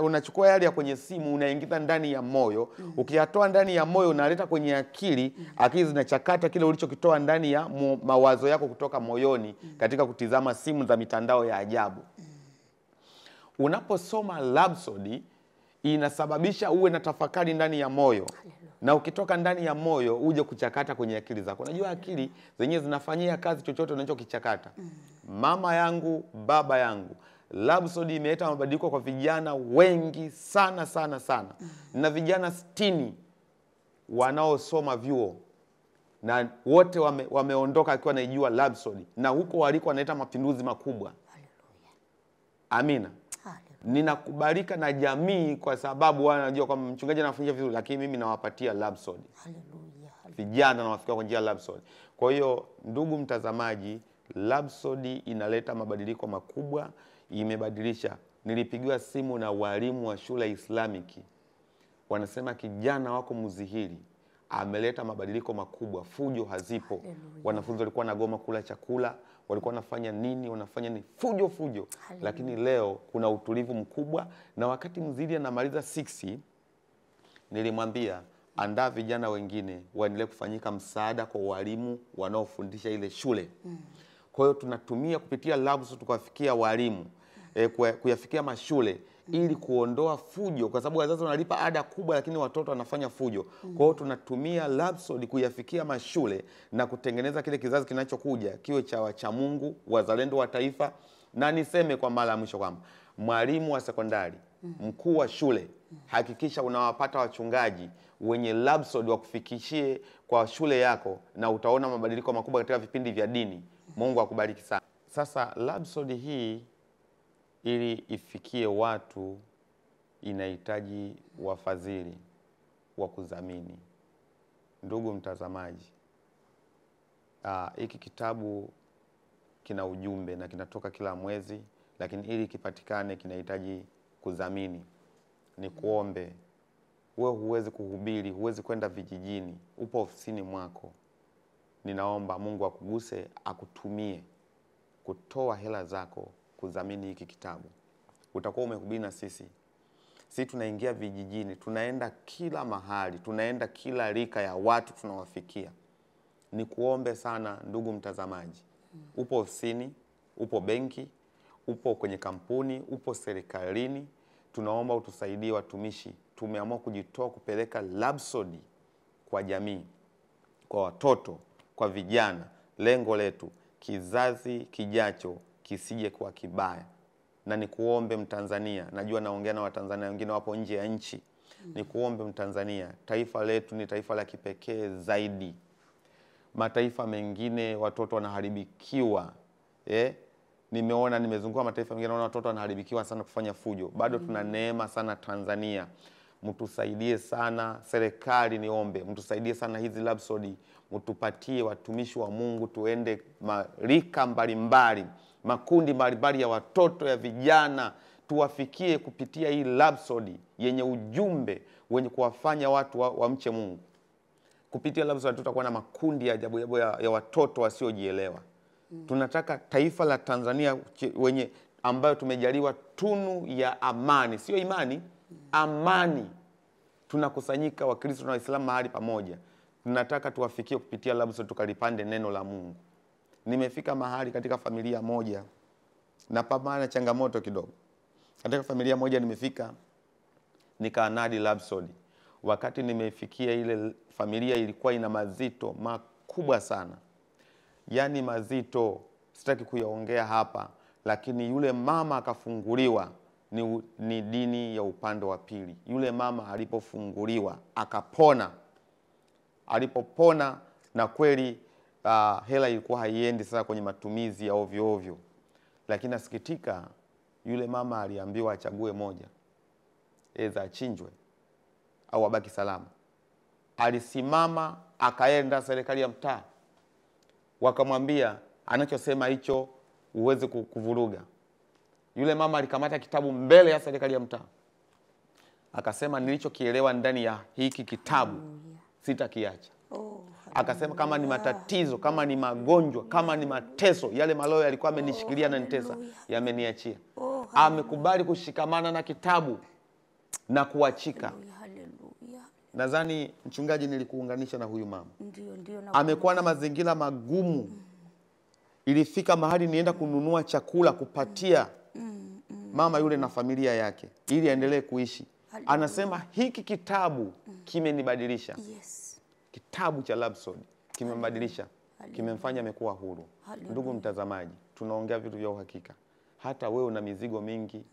unachukua yale ya kwenye simu unaingiza ndani ya moyo. Ukiyatoa ndani ya moyo unaleta kwenye akili. Akili zinachakata kile ulichokitoa ndani ya mawazo yako kutoka moyoni katika kutizama simu za mitandao ya ajabu. Unaposoma Rhapsody inasababisha uwe na tafakari ndani ya moyo. Na ukitoka ndani ya moyo uje kuchakata kwenye akili zako. Unajua akili zenyewe zinafanyia kazi chochote unachokichakata. Mama yangu, baba yangu, Rhapsody imeleta mabadiliko kwa vijana wengi sana sana sana. Na vijana 60 wanaosoma vyuo na wote wameondoka akiwa naijua Rhapsody, na huko waliko wanaleta mapinduzi makubwa. Amina. Ninakubalika na jamii kwa sababu wanajua kwamba mchungaji anafundisha vizuri, lakini mimi nawapatia Rhapsody. Haleluya. Vijana nawafikia kwa njia ya Rhapsody. Kwa hiyo ndugu mtazamaji, Rhapsody inaleta mabadiliko makubwa, imebadilisha. Nilipigiwa simu na walimu wa shule Islamic. Wanasema kijana wako Muzihiri ameleta mabadiliko makubwa, fujo hazipo. Haleluya. Wanafunzi walikuwa wanagoma kula chakula, walikuwa wanafanya nini, fujo fujo. Haleluya. Lakini leo kuna utulivu mkubwa. Na wakati Muzihiri anamaliza 6, nilimwambia andaa vijana wengine waendelee kufanyika msaada kwa walimu wanaofundisha ile shule. Kwa hiyo tunatumia kupitia Rhapsody tukawafikia walimu, kuyafikia mashule ili kuondoa fujo, kwa sababu wazazi wanalipa ada kubwa lakini watoto wanafanya fujo. Kwa hiyo tunatumia Rhapsody kuyafikia mashule na kutengeneza kile kizazi kinachokuja kiwe cha wacha Mungu, wazalendo wa taifa. Na niseme kwa mara ya mwisho kwamba mwalimu wa sekondari, mkuu wa shule, hakikisha unawapata wachungaji wenye Rhapsody wakufikishie kwa shule yako, na utaona mabadiliko makubwa katika vipindi vya dini. Mungu akubariki sana. Sasa Rhapsody hii ili ifikie watu inahitaji wafadhili wa kudhamini. Ndugu mtazamaji, hiki kitabu kina ujumbe na kinatoka kila mwezi, lakini ili kipatikane kinahitaji kudhamini. Nikuombe, wewe huwezi kuhubiri, huwezi kwenda vijijini, upo ofisini mwako. Ninaomba Mungu akuguse, akutumie kutoa hela zako kudhamini hiki kitabu. Utakuwa umehubiri na sisi. Sisi tunaingia vijijini, tunaenda kila mahali, tunaenda kila rika ya watu tunawafikia. Nikuombe sana ndugu mtazamaji, upo ofisini, upo benki, upo kwenye kampuni, upo serikalini, tunaomba utusaidie watumishi. Tumeamua kujitoa kupeleka Rhapsody kwa jamii, kwa watoto, kwa vijana. Lengo letu kizazi kijacho kisije kuwa kibaya. Na nikuombe Mtanzania, najua naongea na Watanzania wengine wapo nje ya nchi. Nikuombe Mtanzania, taifa letu ni taifa la kipekee zaidi. Mataifa mengine watoto wanaharibikiwa. Nimeona, nimezunguka mataifa mengine, naona watoto wanaharibikiwa sana kufanya fujo. Bado tuna neema sana Tanzania. Mtusaidie sana serikali, niombe mtusaidie sana hizi Rhapsody, mtupatie watumishi wa Mungu, tuende marika mbalimbali, makundi mbalimbali ya watoto, ya vijana, tuwafikie kupitia hii Rhapsody yenye ujumbe wenye kuwafanya watu wamche Mungu. Kupitia Rhapsody tutakuwa na makundi ya ajabu ya watoto wasiojielewa. Tunataka taifa la Tanzania wenye ambayo tumejaliwa tunu ya amani, sio imani, amani. Tunakusanyika Wakristo na Waislamu mahali pamoja. Tunataka tuwafikie kupitia Rhapsody, tukalipande neno la Mungu. Nimefika mahali katika familia moja na pambana na changamoto kidogo. Katika familia moja nimefika nikaanadi Rhapsody. Wakati nimefikia ile familia ilikuwa ina mazito makubwa sana. Yaani mazito sitaki kuyaongea hapa, lakini yule mama akafunguliwa ni dini ya upande wa pili. Yule mama alipofunguliwa akapona. Alipopona na kweli hela ilikuwa haiendi sasa kwenye matumizi ya ovyo ovyo. Lakini nasikitika yule mama aliambiwa achague moja, eza achinjwe au abaki salama. Alisimama akaenda serikali ya mtaa, wakamwambia anachosema hicho uweze kuvuruga. Yule mama alikamata kitabu mbele ya serikali ya mtaa, akasema nilichokielewa ndani ya hiki kitabu sitakiacha. Akasema kama ni matatizo, kama ni magonjwa, kama ni mateso, yale maloyo yalikuwa amenishikilia na nitesa, yameniachia. Amekubali kushikamana na kitabu na kuachika. Nadhani mchungaji nilikuunganisha na huyu mama. Ndio. Amekuwa na mazingira magumu. Ilifika mahali nienda kununua chakula kupatia mama yule na familia yake ili aendelee kuishi. Anasema hiki kitabu kimenibadilisha. Yes. Kitabu cha Rhapsody kimembadilisha, kimemfanya amekuwa huru. Ndugu mtazamaji, tunaongea vitu vya uhakika. Hata wewe una mizigo mingi,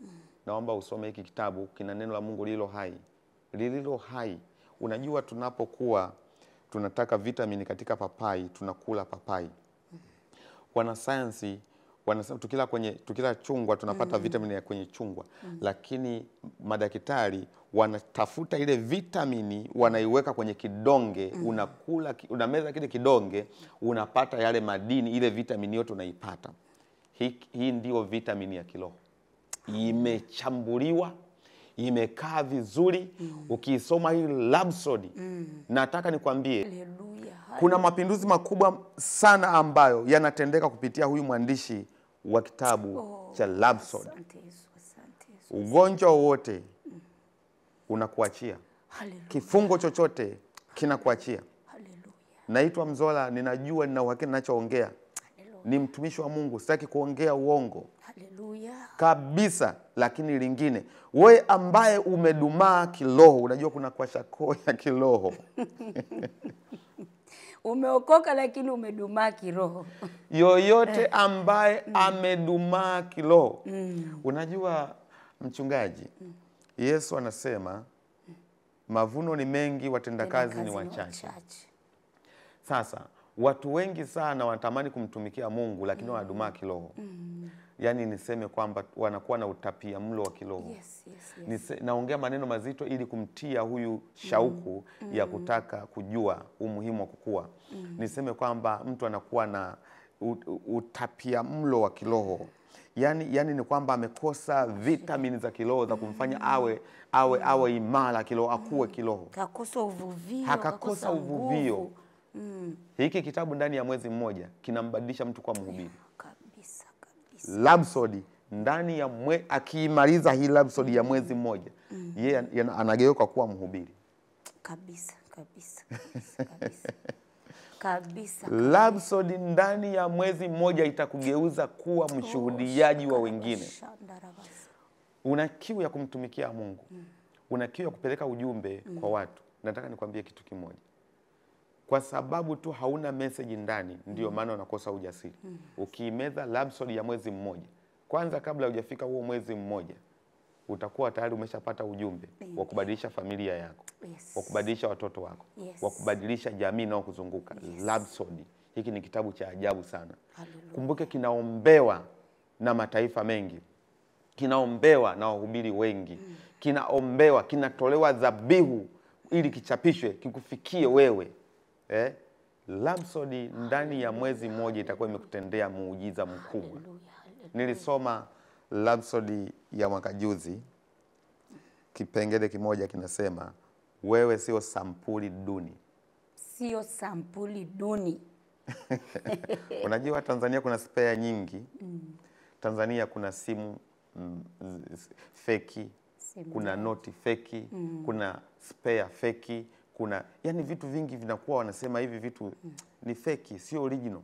naomba usome hiki kitabu, kina neno la Mungu lililo hai. Lililo hai. Unajua tunapokuwa tunataka vitamini katika papai, tunakula papai. Wanasayansi wanasema tukila chungwa tunapata vitamini ya kwenye chungwa. Lakini madaktari wanatafuta ile vitamini wanaiweka kwenye kidonge, unakula, unameza kile kidonge, unapata yale madini, ile vitamini yote unaipata. Hii ndio vitamini ya kiroho. Imechambuliwa, imekaa vizuri. Ukiisoma hii Rhapsody, nataka nikwambie kuna mapinduzi makubwa sana ambayo yanatendeka kupitia huyu mwandishi wa kitabu cha Rhapsody. Ugonjwa wote unakuachia. Kifungo chochote kinakuachia. Naitwa Mzola, ninajua nina uhakika ninachoongea. Ni mtumishi wa Mungu, sitaki kuongea uongo. Haleluya. Kabisa. Lakini lingine, wewe ambaye umedumaa kiroho, unajua kuna kwashako ya kiroho. Umeokoka lakini umedumaa kiroho. Yoyote ambaye amedumaa kiroho. Unajua mchungaji, Yesu anasema mavuno ni mengi, watendakazi ni wachache. Sasa watu wengi sana wanatamani kumtumikia Mungu lakini wanadumaa kiroho. Yaani niseme kwamba wanakuwa na utapia mlo wa kiroho. Yes. Naongea maneno mazito ili kumtia huyu shauku ya kutaka kujua umuhimu wa kukua. Niseme kwamba mtu anakuwa na utapia mlo wa kiroho. Yaani ni kwamba amekosa vitamini za kiroho za kumfanya awe imara kiroho, akue kiroho. Akakosa uvuvio, akakosa uvuvio. Hiki kitabu ndani ya mwezi mmoja kinambadilisha mtu kwa mhubiri. Kabisa kabisa. Rhapsody ndani ya akiimaliza hii Rhapsody ya mwezi mmoja, yeye anageuka kuwa mhubiri. Kabisa kabisa kabisa kabisa. Kabisa. Rhapsody ndani ya mwezi mmoja itakugeuza kuwa mshuhudiaji wa wengine. Una kiu ya kumtumikia Mungu. Una kiu ya kupeleka ujumbe kwa watu. Nataka nikwambie kitu kimoja. Kwa sababu tu hauna message ndani, ndio maana unakosa ujasiri. Ukiimeza Rhapsody ya mwezi mmoja, kwanza kabla hujafika huo mwezi mmoja, utakuwa tayari umeshapata ujumbe wa kubadilisha familia yako, wa kubadilisha watoto wako, wa kubadilisha jamii inayokuzunguka. Rhapsody hiki ni kitabu cha ajabu sana. Kumbuke kinaombewa na mataifa mengi, kinaombewa na wahubiri wengi, kinaombewa, kinatolewa dhabihu ili kichapishwe, kikufikie wewe. Rhapsody ndani ya mwezi mmoja itakuwa imekutendea muujiza mkubwa. Nilisoma Rhapsody ya mwaka juzi, kipengele kimoja kinasema wewe sio sampuli duni. Sio sampuli duni. Unajua Tanzania kuna spare nyingi. Tanzania kuna simu feki, kuna noti feki, kuna spare feki, kuna yani vitu vingi vinakuwa wanasema hivi vitu ni feki, sio original.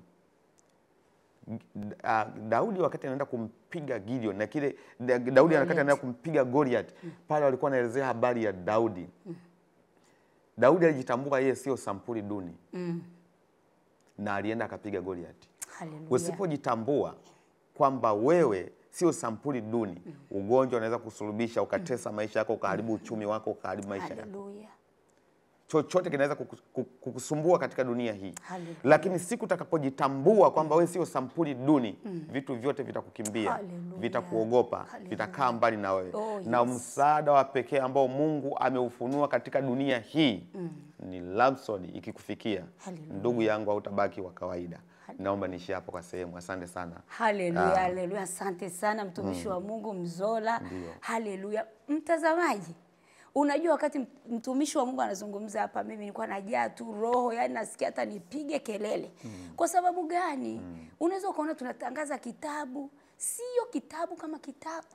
Daudi wakati anaenda kumpiga Gideon na kile Daudi wakati anaenda kumpiga Goliath, pale walikuwa wanaelezea habari ya Daudi. Daudi alijitambua yeye sio sampuli duni. Na alienda akapiga Goliath. Usipojitambua kwamba wewe sio sampuli duni, ugonjwa unaweza kusulubisha ukatesa maisha yako, ukaharibu uchumi wako, ukaharibu maisha yako. Chochote kinaweza kukusumbua katika dunia hii. Hallelujah. Lakini siku utakapojitambua kwamba wewe sio sampuli duni, vitu vyote vitakukimbia, vitakuogopa, vitakaa mbali na wewe. Oh, yes. Na msaada wa pekee ambao Mungu ameufunua katika dunia hii ni Rhapsody. Ikikufikia, ndugu yangu, hautabaki wa kawaida. Naomba niishie hapo kwa sehemu. Asante sana. Haleluya, haleluya. Asante sana mtumishi wa Mungu Mzola. Haleluya. Mtazamaji, unajua wakati mtumishi wa Mungu anazungumza hapa, mimi nilikuwa najaa tu roho, yani nasikia hata nipige kelele. Kwa sababu gani? Unaweza ukaona tunatangaza kitabu, sio kitabu kama kitabu.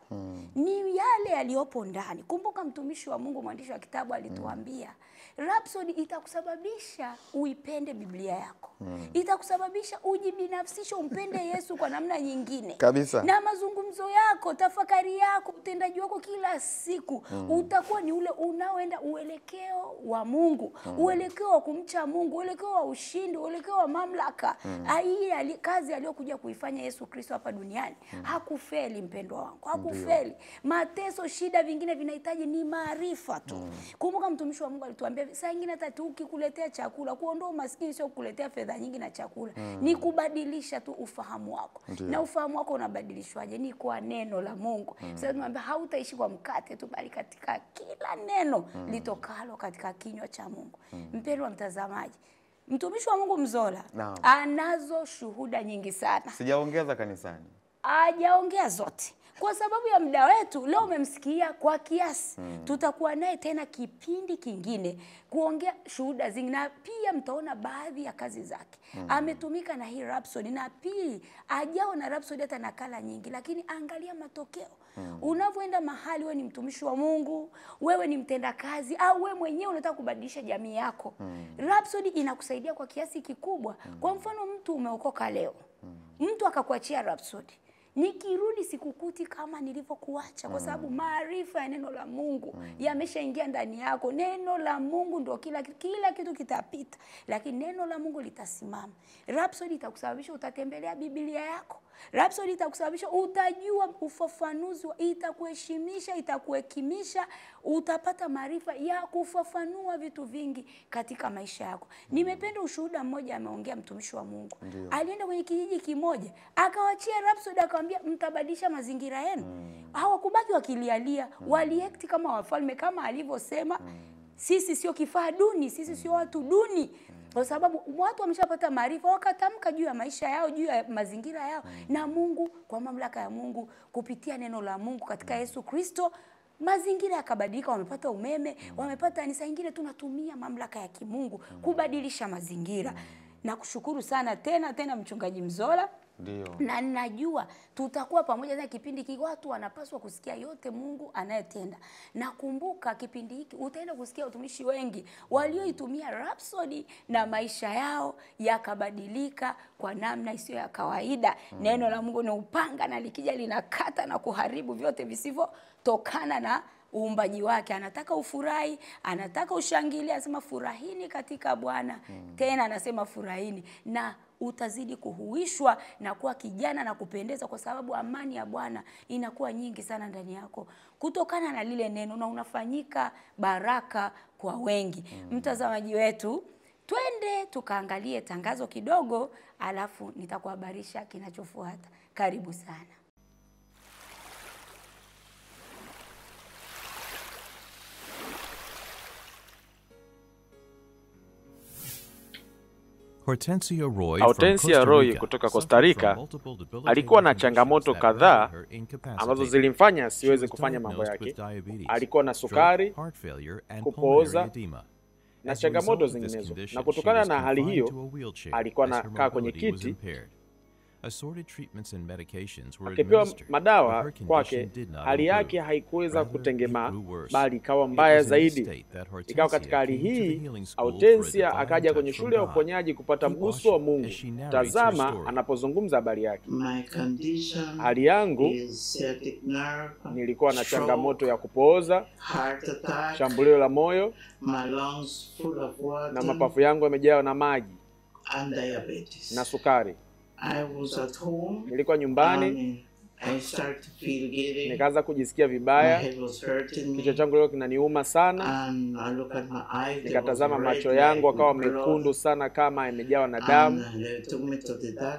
Ni yale yaliyopo ndani. Kumbuka mtumishi wa Mungu, mwandishi wa kitabu alituambia, Rhapsody itakusababisha uipende Biblia yako. Itakusababisha ujibinafsishe, umpende Yesu kwa namna nyingine. Kabisa. Na mazungumzo yako, tafakari yako, utendaji wako kila siku utakuwa ni ule unaoenda uelekeo wa Mungu, uelekeo wa kumcha Mungu, uelekeo wa ushindi, uelekeo wa mamlaka. Hii kazi aliyokuja kuifanya Yesu Kristo hapa duniani. Hakufeli mpendwa wangu, hakufeli. Mateso, shida vingine vinahitaji ni maarifa tu. Kumbuka mtumishi wa Mungu alituambia saa nyingine hata tu ukikuletea chakula, kuondoa umaskini sio kukuletea fedha nyingi na chakula, ni kubadilisha tu ufahamu wako. Na ufahamu wako unabadilishwaje? Ni kwa neno la Mungu. Sasa tunamwambia hautaishi kwa mkate tu, bali katika kila neno litokalo katika kinywa cha Mungu. Mpendwa mtazamaji, mtumishi wa Mungu Mzola anazo shuhuda nyingi sana. Sijaongeza kanisani. Hajaongea zote. Kwa sababu ya muda wetu leo umemsikia kwa kiasi. Tutakuwa naye tena kipindi kingine kuongea shuhuda zingine, na pia mtaona baadhi ya kazi zake. Ametumika na hii Rhapsody, na pia ajao na Rhapsody hata nakala nyingi, lakini angalia matokeo. Unavyoenda mahali, wewe ni mtumishi wa Mungu, wewe ni mtendakazi, au wewe mwenyewe unataka kubadilisha jamii yako. Rhapsody inakusaidia kwa kiasi kikubwa. Kwa mfano, mtu umeokoka leo, mtu akakuachia Rhapsody, nikirudi sikukuti kama nilivyokuacha, kwa sababu maarifa ya neno la Mungu yameshaingia ndani yako. Neno la Mungu ndio kila kitu kitapita, lakini neno la Mungu litasimama. Rhapsody itakusababisha utatembelea Biblia yako. Rhapsody itakusababisha utajua ufafanuzi, itakuheshimisha, itakuhekimisha, utapata maarifa ya kufafanua vitu vingi katika maisha yako. Nimependa ushuhuda mmoja ameongea mtumishi wa Mungu. Alienda kwenye kijiji kimoja, akawachia Rhapsody, akamwambia mtabadilisha mazingira yenu. Hawakubaki wakilialia, waliact kama wafalme, kama alivyosema, sisi sio kifaa duni, sisi sio watu duni. Kwa sababu watu wameshapata maarifa, wakatamka juu ya maisha yao, juu ya mazingira yao. Na Mungu, kwa mamlaka ya Mungu, kupitia neno la Mungu katika Yesu Kristo, mazingira yakabadilika, wamepata umeme, wamepata ni saa nyingine tunatumia mamlaka ya kimungu kubadilisha mazingira. Na kushukuru sana tena tena Mchungaji Mzola. Ndio. Na najua tutakuwa pamoja na kipindi hiki, watu wanapaswa kusikia yote Mungu anayetenda. Na kumbuka kipindi hiki utaenda kusikia watumishi wengi walioitumia Rhapsody na maisha yao yakabadilika kwa namna isiyo ya kawaida. Neno la Mungu ni upanga, na likija linakata na kuharibu vyote visivyotokana na uumbaji wake. Anataka ufurahi, anataka ushangilie, anasema furahini katika Bwana. Tena anasema furahini, na utazidi kuhuishwa na kuwa kijana na kupendeza, kwa sababu amani ya Bwana inakuwa nyingi sana ndani yako kutokana na lile neno, na unafanyika baraka kwa wengi. Mtazamaji wetu, twende tukaangalie tangazo kidogo, alafu nitakuhabarisha kinachofuata. Karibu sana. Hortensia Roy kutoka Costa Rica alikuwa na changamoto kadhaa ambazo zilimfanya asiweze kufanya mambo yake. Alikuwa na sukari, kupooza na changamoto zinginezo. Na kutokana na hali hiyo, alikuwa anakaa kwenye kiti akipewa madawa kwake. Hali yake haikuweza kutengemaa, bali ikawa mbaya zaidi. Ikawa katika hali hii, Hortensia akaja kwenye shule ya uponyaji kupata mguso wa Mungu. Tazama anapozungumza habari yake. Hali yangu, nilikuwa na changamoto ya kupooza, shambulio la moyo, na mapafu yangu yamejaa na maji na sukari. Nilikuwa nyumbani, nikaanza kujisikia vibaya, kichwa changu leo kinaniuma sana. Nikatazama macho yangu akawa mekundu sana kama yamejawa na damu.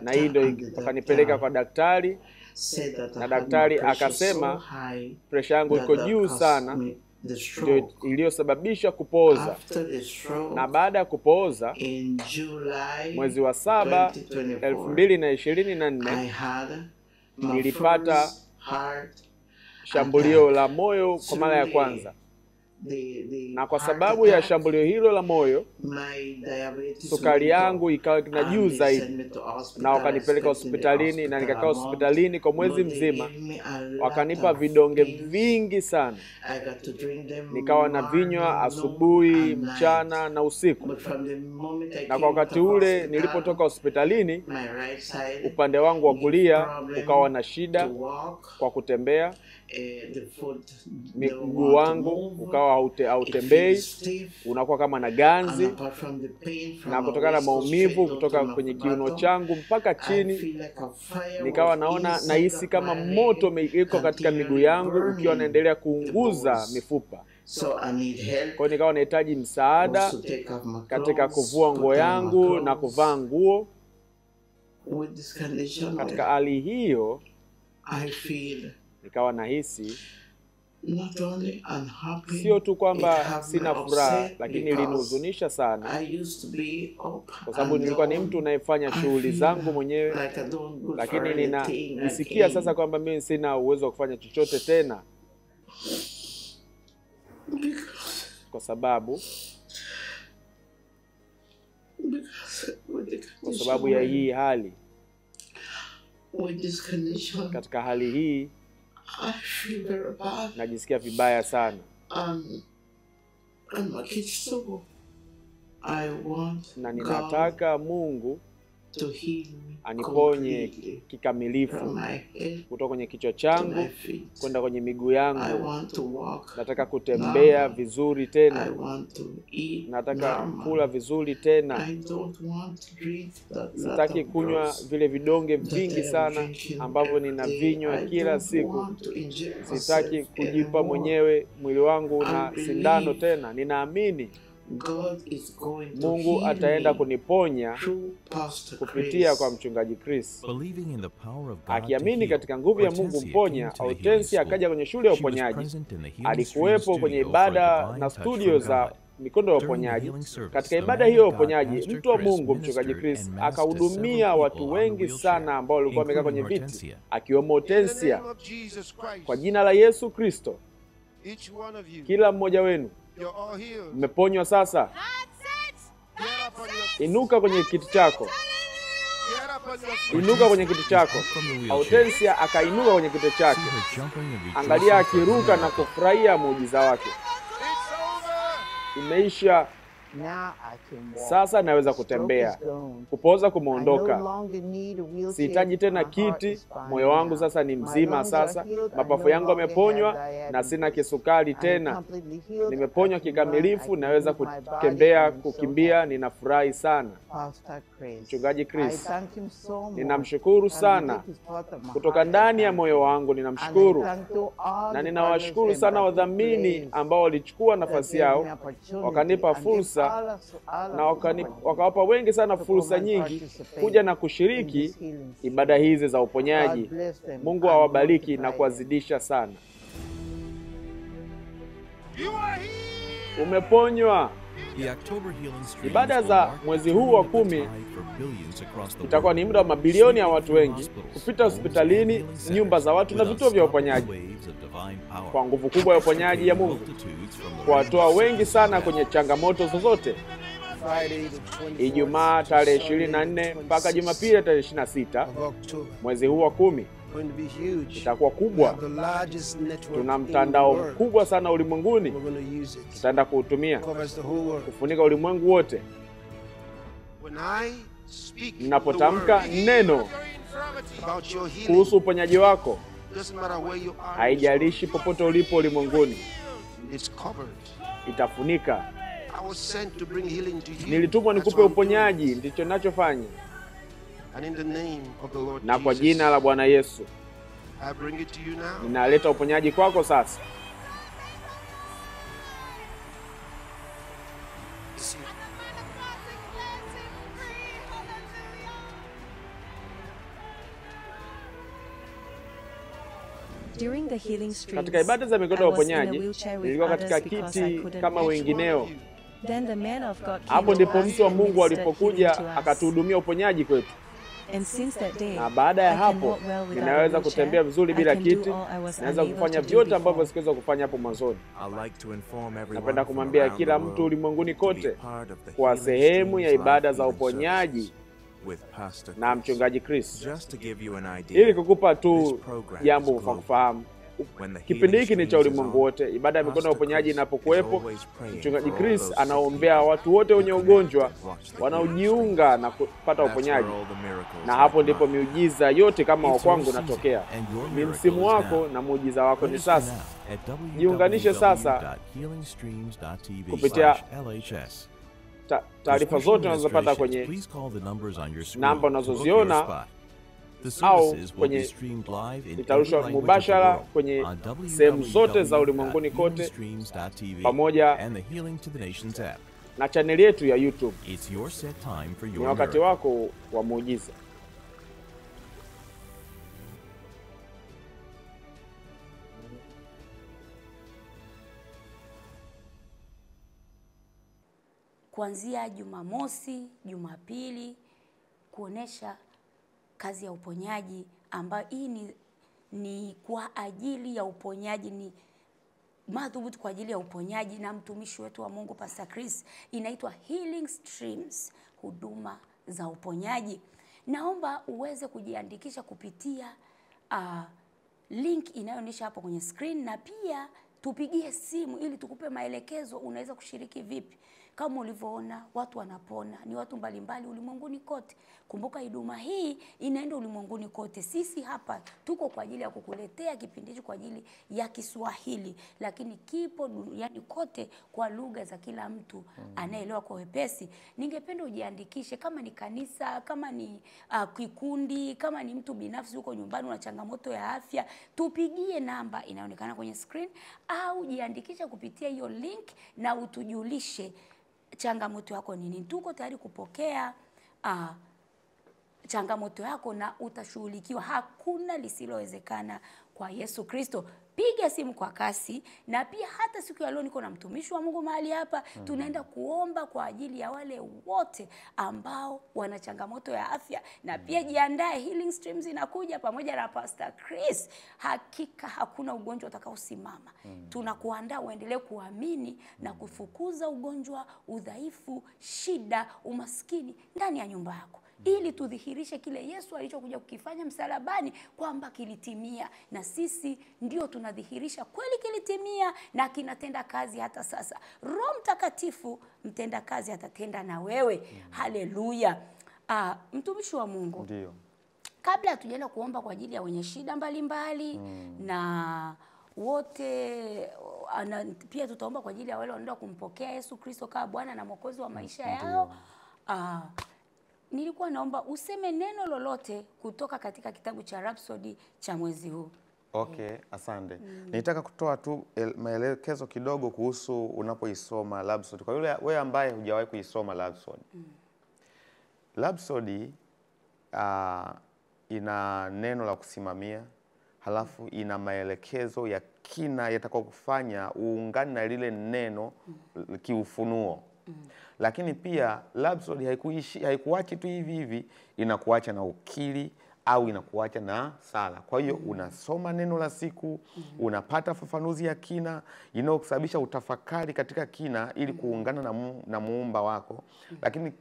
Na hii ndio akanipeleka kwa daktari, na daktari akasema presha yangu iko juu sana, ndio iliyosababisha kupooza. Na baada ya kupooza, mwezi wa 7 2024, nilipata shambulio la moyo kwa mara ya kwanza. Na kwa sababu ya shambulio hilo la moyo, sukari yangu ikawa na juu zaidi, na wakanipeleka hospitalini, na nikakaa hospitalini kwa mwezi mzima. Wakanipa vidonge vingi sana, nikawa na vinywa asubuhi, mchana na usiku. Na kwa wakati ule nilipotoka hospitalini, upande wangu wa kulia ukawa na shida kwa kutembea, mguu wangu ukawa hautembei, unakuwa kama na ganzi. Na kutokana na maumivu kutoka kwenye kiuno changu mpaka chini, nikawa naona nahisi kama moto iko katika miguu yangu ukiwa naendelea kuunguza mifupa. Kwa hiyo nikawa nahitaji msaada katika kuvua nguo yangu na kuvaa nguo. Katika hali hiyo nikawa nahisi sio tu kwamba sina furaha, lakini ilinihuzunisha sana, kwa sababu nilikuwa ni mtu anayefanya shughuli zangu mwenyewe, lakini ninajisikia sasa kwamba mimi sina uwezo wa kufanya chochote tena, kwa sababu ya hii hali. Katika hali hii najisikia vibaya sana. Na ninataka Mungu aniponye kikamilifu kutoka kwenye kichwa changu kwenda kwenye miguu yangu. Nataka kutembea vizuri tena, nataka kula vizuri tena. Sitaki kunywa vile vidonge vingi sana ambavyo ninavinywa kila siku. Sitaki kujipa mwenyewe mwili wangu na sindano tena. Ninaamini Mungu ataenda kuniponya kupitia kwa mchungaji Chris. Akiamini katika nguvu ya Mungu mponya, Hortensia akaja kwenye shule ya uponyaji. Alikuwepo kwenye ibada na studio za mikondo ya uponyaji. Katika ibada hiyo ya uponyaji, mtu wa Mungu mchungaji Chris akahudumia watu wengi sana ambao walikuwa wamekaa kwenye viti, akiwemo Hortensia. Kwa jina la Yesu Kristo, kila mmoja wenu mmeponywa sasa. Inuka kwenye kiti chako. Inuka kwenye kiti chako. Hortensia akainuka kwenye kiti chake. Angalia akiruka na kufurahia muujiza wake. Imeisha. Sasa naweza kutembea. Kupooza kumeondoka. Sihitaji tena kiti. Moyo wangu sasa ni mzima sasa. Mapafu yangu yameponywa na sina kisukari tena. Nimeponywa kikamilifu, naweza kutembea, kukimbia, ninafurahi sana. Mchungaji Chris, ninamshukuru sana. Kutoka ndani ya moyo wangu ninamshukuru. Na ninawashukuru sana wadhamini ambao walichukua nafasi yao, wakanipa fursa na wakawapa wengi sana fursa nyingi kuja na kushiriki ibada hizi za uponyaji. Mungu awabariki na kuwazidisha sana. Umeponywa. Ibada za mwezi huu wa 10 itakuwa ni muda wa mabilioni ya watu wengi kupita hospitalini, nyumba za watu na vituo vya uponyaji, kwa nguvu kubwa ya uponyaji ya Mungu, kuwatoa wengi sana kwenye changamoto zozote. Ijumaa tarehe 24 mpaka Jumapili tarehe 26 mwezi huu wa 10 itakuwa kubwa. Tuna mtandao mkubwa sana ulimwenguni, tutaenda kuutumia kufunika ulimwengu wote. Ninapotamka neno kuhusu uponyaji wako, haijalishi popote ulipo ulimwenguni, itafunika. Nilitumwa nikupe uponyaji, ndicho ninachofanya. Na kwa jina la Bwana Yesu ninaleta uponyaji kwako sasa. Katika ibada za mikono ya uponyaji, nilikuwa katika kiti kama wengineo. Hapo ndipo mtu wa Mungu alipokuja akatuhudumia uponyaji kwetu. Na baada ya hapo, ninaweza kutembea vizuri bila kiti, naweza kufanya vyote ambavyo sikuweza kufanya hapo mwanzoni. Napenda kumwambia kila mtu ulimwenguni kote kwa sehemu ya ibada za uponyaji na Mchungaji Chris. Ili kukupa tu jambo kwa kufahamu, kipindi hiki ni cha ulimwengu wote. Ibada ya mikono ya uponyaji inapokuwepo, Mchungaji Chris anaombea watu wote wenye ugonjwa wanaojiunga na kupata uponyaji. Na hapo ndipo miujiza yote kama wa kwangu inatokea. Ni msimu wako na muujiza wako ni sasa. Jiunganishe sasa kupitia taarifa zote unazopata kwenye namba unazoziona au kwenye itarushwa mubashara kwenye sehemu zote za ulimwenguni kote, pamoja na chaneli yetu ya YouTube. Ni wakati wako wa muujiza. Kuanzia Jumamosi, Jumapili, kuonesha kazi ya uponyaji ambayo hii ni kwa ajili ya uponyaji, ni madhubuti kwa ajili ya uponyaji, na mtumishi wetu wa Mungu Pastor Chris, inaitwa Healing Streams, huduma za uponyaji. Naomba uweze kujiandikisha kupitia link inayoonyesha hapo kwenye screen, na pia tupigie simu ili tukupe maelekezo unaweza kushiriki vipi. Kama ulivyoona watu wanapona, ni watu mbalimbali ulimwenguni kote. Kumbuka huduma hii inaenda ulimwenguni kote. Sisi hapa tuko kwa ajili ya kukuletea kipindi hichi kwa ajili ya Kiswahili, lakini kipo duniani kote kwa lugha za kila mtu anaelewa kwa wepesi. Ningependa ujiandikishe, kama ni kanisa, kama ni kikundi, kama ni mtu binafsi huko nyumbani una changamoto ya afya, tupigie namba inaonekana kwenye screen au jiandikisha kupitia hiyo link na utujulishe changamoto yako nini. Tuko tayari kupokea changamoto yako na utashughulikiwa. Hakuna lisilowezekana kwa Yesu Kristo. Piga simu kwa kasi. Na pia hata siku ya leo niko na mtumishi wa Mungu mahali hapa. Tunaenda kuomba kwa ajili ya wale wote ambao wana changamoto ya afya. Na pia jiandae, Healing Streams inakuja pamoja na Pastor Chris. Hakika hakuna ugonjwa utakaosimama. Tunakuandaa uendelee kuamini na kufukuza ugonjwa, udhaifu, shida, umaskini ndani ya nyumba yako, ili tudhihirishe kile Yesu alichokuja kukifanya msalabani kwamba kilitimia, na sisi ndio tunadhihirisha kweli kilitimia na kinatenda kazi hata sasa. Roho Mtakatifu mtenda kazi atatenda na wewe. Haleluya. Mtumishi wa Mungu, ndio, kabla hatujaenda kuomba kwa ajili ya wenye shida mbalimbali na wote, pia tutaomba kwa ajili ya wale wanaenda kumpokea Yesu Kristo kama Bwana na Mwokozi wa maisha yao. Nilikuwa naomba useme neno lolote kutoka katika kitabu cha Rhapsody cha mwezi huu. Okay, asante. Nitaka kutoa tu maelekezo kidogo kuhusu unapoisoma Rhapsody. Kwa yule wewe ambaye hujawahi kuisoma Rhapsody. Rhapsody ina neno la kusimamia, halafu ina maelekezo ya kina yatakayokufanya uungane na lile neno kiufunuo. Lakini pia Rhapsody haikuachi tu hivi hivi, inakuacha na ukiri au inakuacha na sala. Kwa hiyo unasoma neno la siku, unapata fafanuzi ya kina inayokusababisha utafakari katika kina ili kuungana na muumba wako. Lakini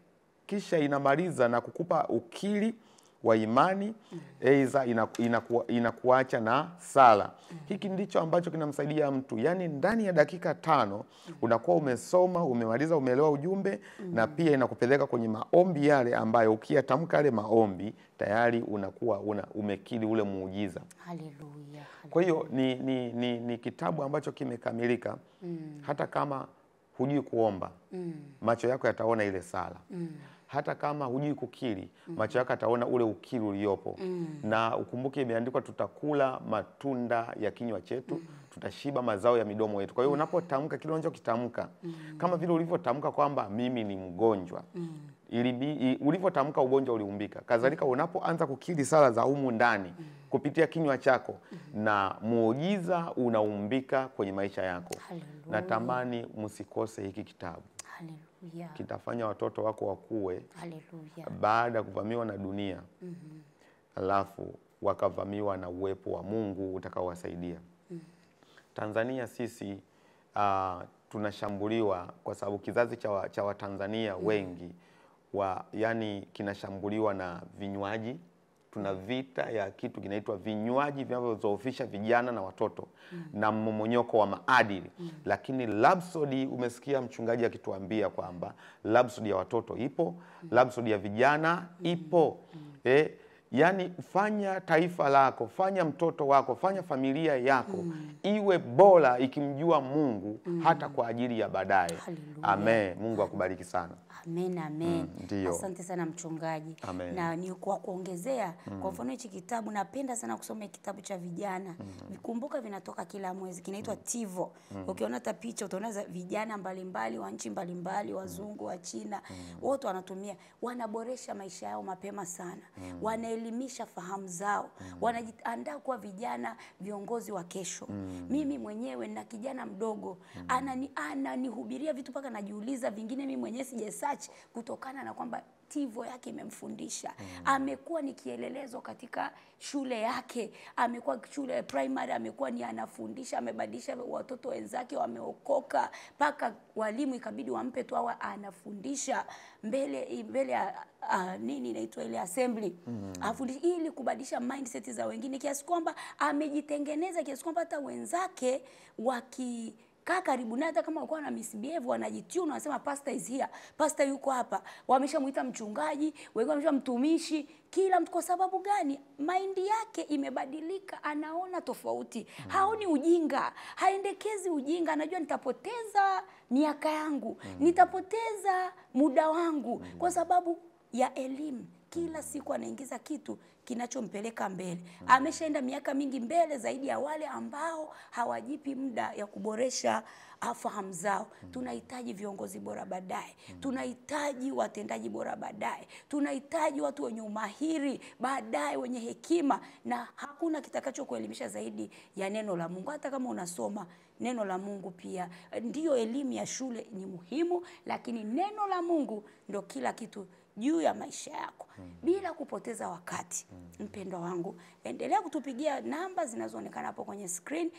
kisha inamaliza na kukupa ukiri wa imani, aidha inakuacha na sala. Hiki ndicho ambacho kinamsaidia mtu. Yaani ndani ya dakika 5 unakuwa umesoma, umemaliza, umeelewa ujumbe, na pia inakupeleka kwenye maombi yale ambayo ukiyatamka yale maombi tayari unakuwa umekiri ule muujiza. Haleluya. Kwa hiyo ni kitabu ambacho kimekamilika. Hata kama hujui kuomba, macho yako yataona ile sala. Hata kama hujui kukiri, macho yako yataona ule ukiri uliopo. Na ukumbuke imeandikwa tutakula matunda ya kinywa chetu, tutashiba mazao ya midomo yetu. Kwa hiyo unapotamka kile unachokitamka, kama vile ulivyotamka kwamba mimi ni mgonjwa, ulivyotamka ugonjwa uliumbika. Kadhalika unapoanza kukiri sala za humu ndani kupitia kinywa chako, na muujiza unaumbika kwenye maisha yako. Natamani msikose hiki kitabu. Haleluya. Kitafanya watoto wako wakue. Haleluya. Baada ya kuvamiwa na dunia, alafu wakavamiwa na uwepo wa Mungu utakaowasaidia. Tanzania sisi tunashambuliwa kwa sababu kizazi cha Watanzania wengi yani kinashambuliwa na vinywaji. Tuna vita ya kitu kinaitwa vinywaji vinavyodhoofisha vijana na watoto na mmomonyoko wa maadili. Lakini Rhapsody, umesikia mchungaji akituambia kwamba Rhapsody ya watoto ipo, Rhapsody ya vijana ipo. Yani fanya taifa lako, fanya mtoto wako, fanya familia yako iwe bora ikimjua Mungu hata kwa ajili ya baadaye. Amen. Mungu akubariki sana. Amen, amen. Asante sana mchungaji. Amen. Na ni kwa kuongezea, kwa mfano hichi kitabu napenda sana kusoma kitabu cha vijana. Kumbuka vinatoka kila mwezi, kinaitwa Tivo. Ukiona hata picha utaona vijana mbalimbali wa nchi mbalimbali, wazungu, wa China, wote wanatumia, wanaboresha maisha yao mapema sana. Wanaelimisha fahamu zao. Wanajiandaa kuwa vijana viongozi wa kesho. Mimi mwenyewe na kijana mdogo ananihubiria vitu mpaka najiuliza vingine mimi mwenyewe sijasearch, kutokana na kwamba Tivo yake imemfundisha. Amekuwa ni kielelezo katika shule yake, amekuwa shule primary, amekuwa ni anafundisha, amebadilisha watoto wenzake, wameokoka, mpaka walimu ikabidi wampe tu awe anafundisha mbele ya nini inaitwa ile assembly. Afundisha ili kubadilisha mindset za wengine, kiasi kwamba amejitengeneza kiasi kwamba hata wenzake waki kaa karibu naye, hata kama walikuwa na misbehave wanajitune, wanasema pastor is here, pastor yuko hapa, wameshamuita mchungaji, wengine wameshamtumishi, kila mtu. Kwa sababu gani? Mind yake imebadilika, anaona tofauti. Haoni ujinga, haendekezi ujinga, anajua nitapoteza miaka yangu, nitapoteza muda wangu kwa sababu ya elimu. Kila siku anaingiza kitu kinachompeleka mbele. Ameshaenda miaka mingi mbele zaidi ya wale ambao hawajipi muda ya kuboresha fahamu zao. Tunahitaji viongozi bora baadaye. Tunahitaji watendaji bora baadaye. Tunahitaji watu wenye umahiri baadaye, wenye hekima, na hakuna kitakachokuelimisha zaidi ya neno la Mungu. Hata kama unasoma neno la Mungu pia, ndiyo elimu ya shule ni muhimu, lakini neno la Mungu ndo kila kitu juu ya maisha yako. Bila kupoteza wakati, mpendwa wangu, endelea kutupigia namba zinazoonekana hapo kwenye screen.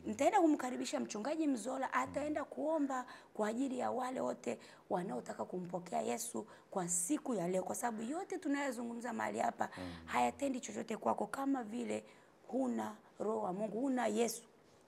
Nitaenda kumkaribisha mchungaji Mzola, ataenda kuomba kwa ajili ya wale wote wanaotaka kumpokea Yesu kwa siku ya leo, kwa sababu yote tunayozungumza mahali hapa hayatendi chochote kwako kama vile huna roho wa Mungu, huna Yesu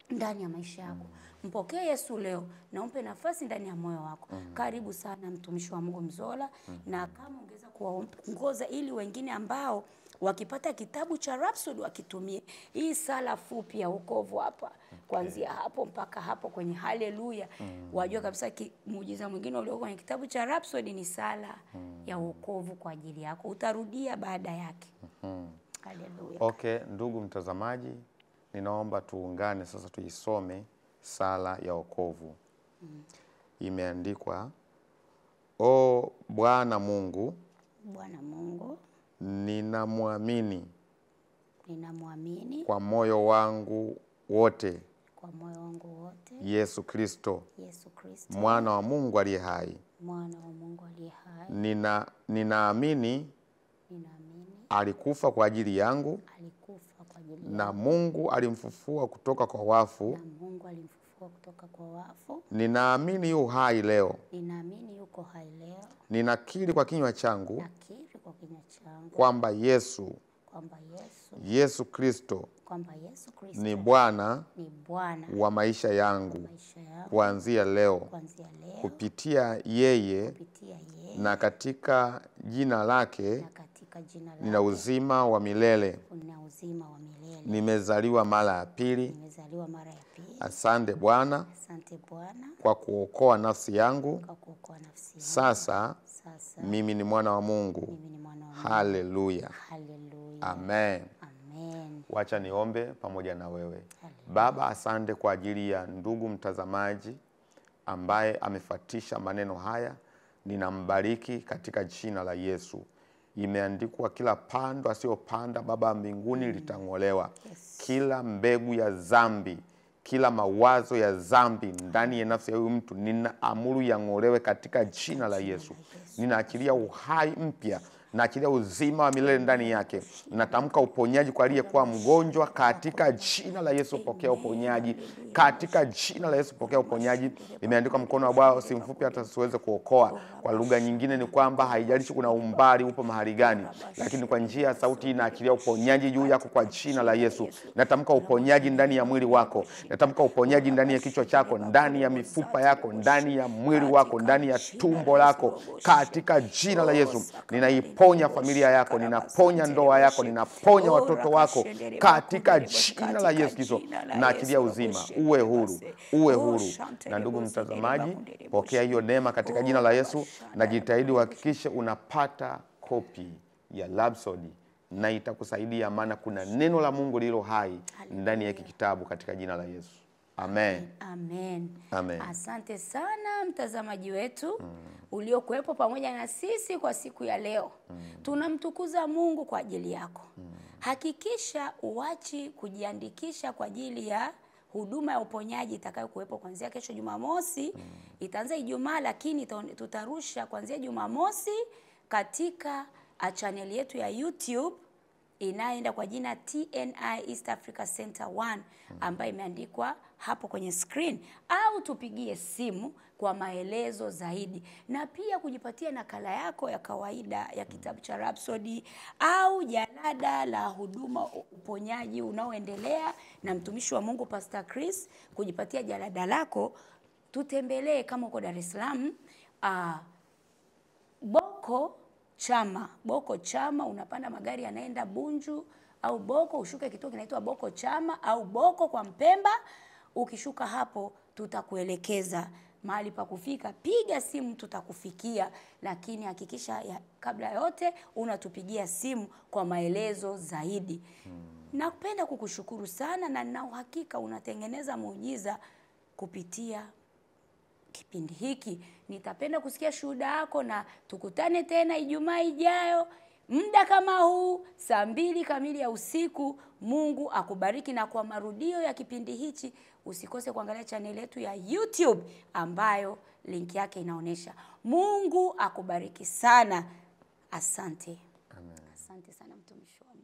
ndani ya maisha yako. Mpokee Yesu leo na umpe nafasi ndani ya moyo wako. Karibu sana mtumishi wa Mungu Mzola, na kama ungeweza kuwaongoza ili wengine ambao wakipata kitabu cha Rhapsody wakitumie hii sala fupi ya wokovu hapa, kuanzia hapo mpaka hapo kwenye haleluya, wajua kabisa muujiza mwingine ulio kwenye kitabu cha Rhapsody ni sala ya wokovu kwa ajili yako. Utarudia baada yake. Haleluya. Okay, ndugu mtazamaji, ninaomba tuungane sasa tuisome sala ya wokovu. Imeandikwa: O Bwana Mungu, Bwana Mungu, ninamwamini, ninamwamini kwa moyo wangu wote, kwa moyo wangu wote, Yesu Kristo, Yesu Kristo, mwana wa Mungu aliye hai, Mwana wa Mungu aliye hai. Ninaamini alikufa kwa ajili yangu, na Mungu alimfufua kutoka kwa wafu. Ninaamini yu hai leo. Ninakiri kwa kinywa changu kwamba Yesu Kristo ni Bwana wa maisha yangu kuanzia leo. Kupitia yeye na katika jina lake nina uzima wa milele. Nimezaliwa mara ya pili. Asante Bwana kwa kuokoa nafsi yangu. Sasa mimi ni mwana wa Mungu. Haleluya. Amen. Wacha niombe pamoja na wewe. Baba, asante kwa ajili ya ndugu mtazamaji ambaye amefatisha maneno haya. Ninambariki katika jina la Yesu. Imeandikwa, kila pando asiyopanda Baba mbinguni litang'olewa. Kila mbegu ya dhambi, kila mawazo ya dhambi ndani ya nafsi ya huyu mtu, ninaamuru yang'olewe katika jina la Yesu. Ninaachilia uhai mpya, naachilia uzima wa milele ndani yake. Natamka uponyaji kwa aliyekuwa mgonjwa katika jina la Yesu. Pokea uponyaji katika jina la Yesu, pokea uponyaji. Imeandikwa, mkono wa Bwana si mfupi hata usiweze kuokoa. Kwa lugha nyingine ni kwamba haijalishi kuna umbali, upo mahali gani, lakini kwa njia ya sauti inaachilia uponyaji juu yako kwa jina la Yesu. Natamka uponyaji ndani ya mwili wako, natamka uponyaji ndani ya kichwa chako, ndani ya mifupa yako, ndani ya mwili wako, ndani ya tumbo lako katika jina la Yesu. Ninaiponya familia yako, ninaponya ndoa yako, ninaponya watoto wako katika jina la Yesu Kristo. Naachilia uzima, uwe huru, uwe huru. Na ndugu mtazamaji, pokea hiyo neema katika jina la Yesu, na jitahidi uhakikishe unapata kopi ya Rhapsody, na itakusaidia, maana kuna neno la Mungu lililo hai ndani ya kitabu katika jina la Yesu. Amen. Amen. Amen. Asante sana mtazamaji wetu uliokuwepo pamoja na sisi kwa siku ya leo. Tunamtukuza Mungu kwa ajili yako. Hakikisha uachi kujiandikisha kwa ajili ya huduma ya uponyaji itakayokuwepo kuanzia kesho Jumamosi. Itaanza Ijumaa, lakini tutarusha kuanzia Jumamosi katika channel yetu ya YouTube inaenda kwa jina TNI East Africa Center 1 ambayo imeandikwa hapo kwenye screen, au tupigie simu kwa maelezo zaidi, na pia kujipatia nakala yako ya kawaida ya kitabu cha Rhapsody au jalada la huduma uponyaji unaoendelea na mtumishi wa Mungu Pastor Chris. Kujipatia jalada lako, tutembelee kama uko Dar es Salaam, Boko Chama. Boko Chama, unapanda magari yanaenda Bunju au Boko, ushuke kituo kinaitwa Boko Chama au Boko kwa Mpemba. Ukishuka hapo tutakuelekeza mahali pa kufika. Piga simu tutakufikia, lakini hakikisha kabla yote unatupigia simu kwa maelezo zaidi. Napenda kukushukuru sana, na nina uhakika unatengeneza muujiza kupitia kipindi hiki. Nitapenda kusikia shuhuda yako, na tukutane tena Ijumaa ijayo muda kama huu saa 2 kamili ya usiku. Mungu akubariki, na kwa marudio ya kipindi hichi usikose kuangalia channel yetu ya YouTube ambayo link yake inaonesha. Mungu akubariki sana. Asante. Amen. Asante sana mtumishi wa Mungu.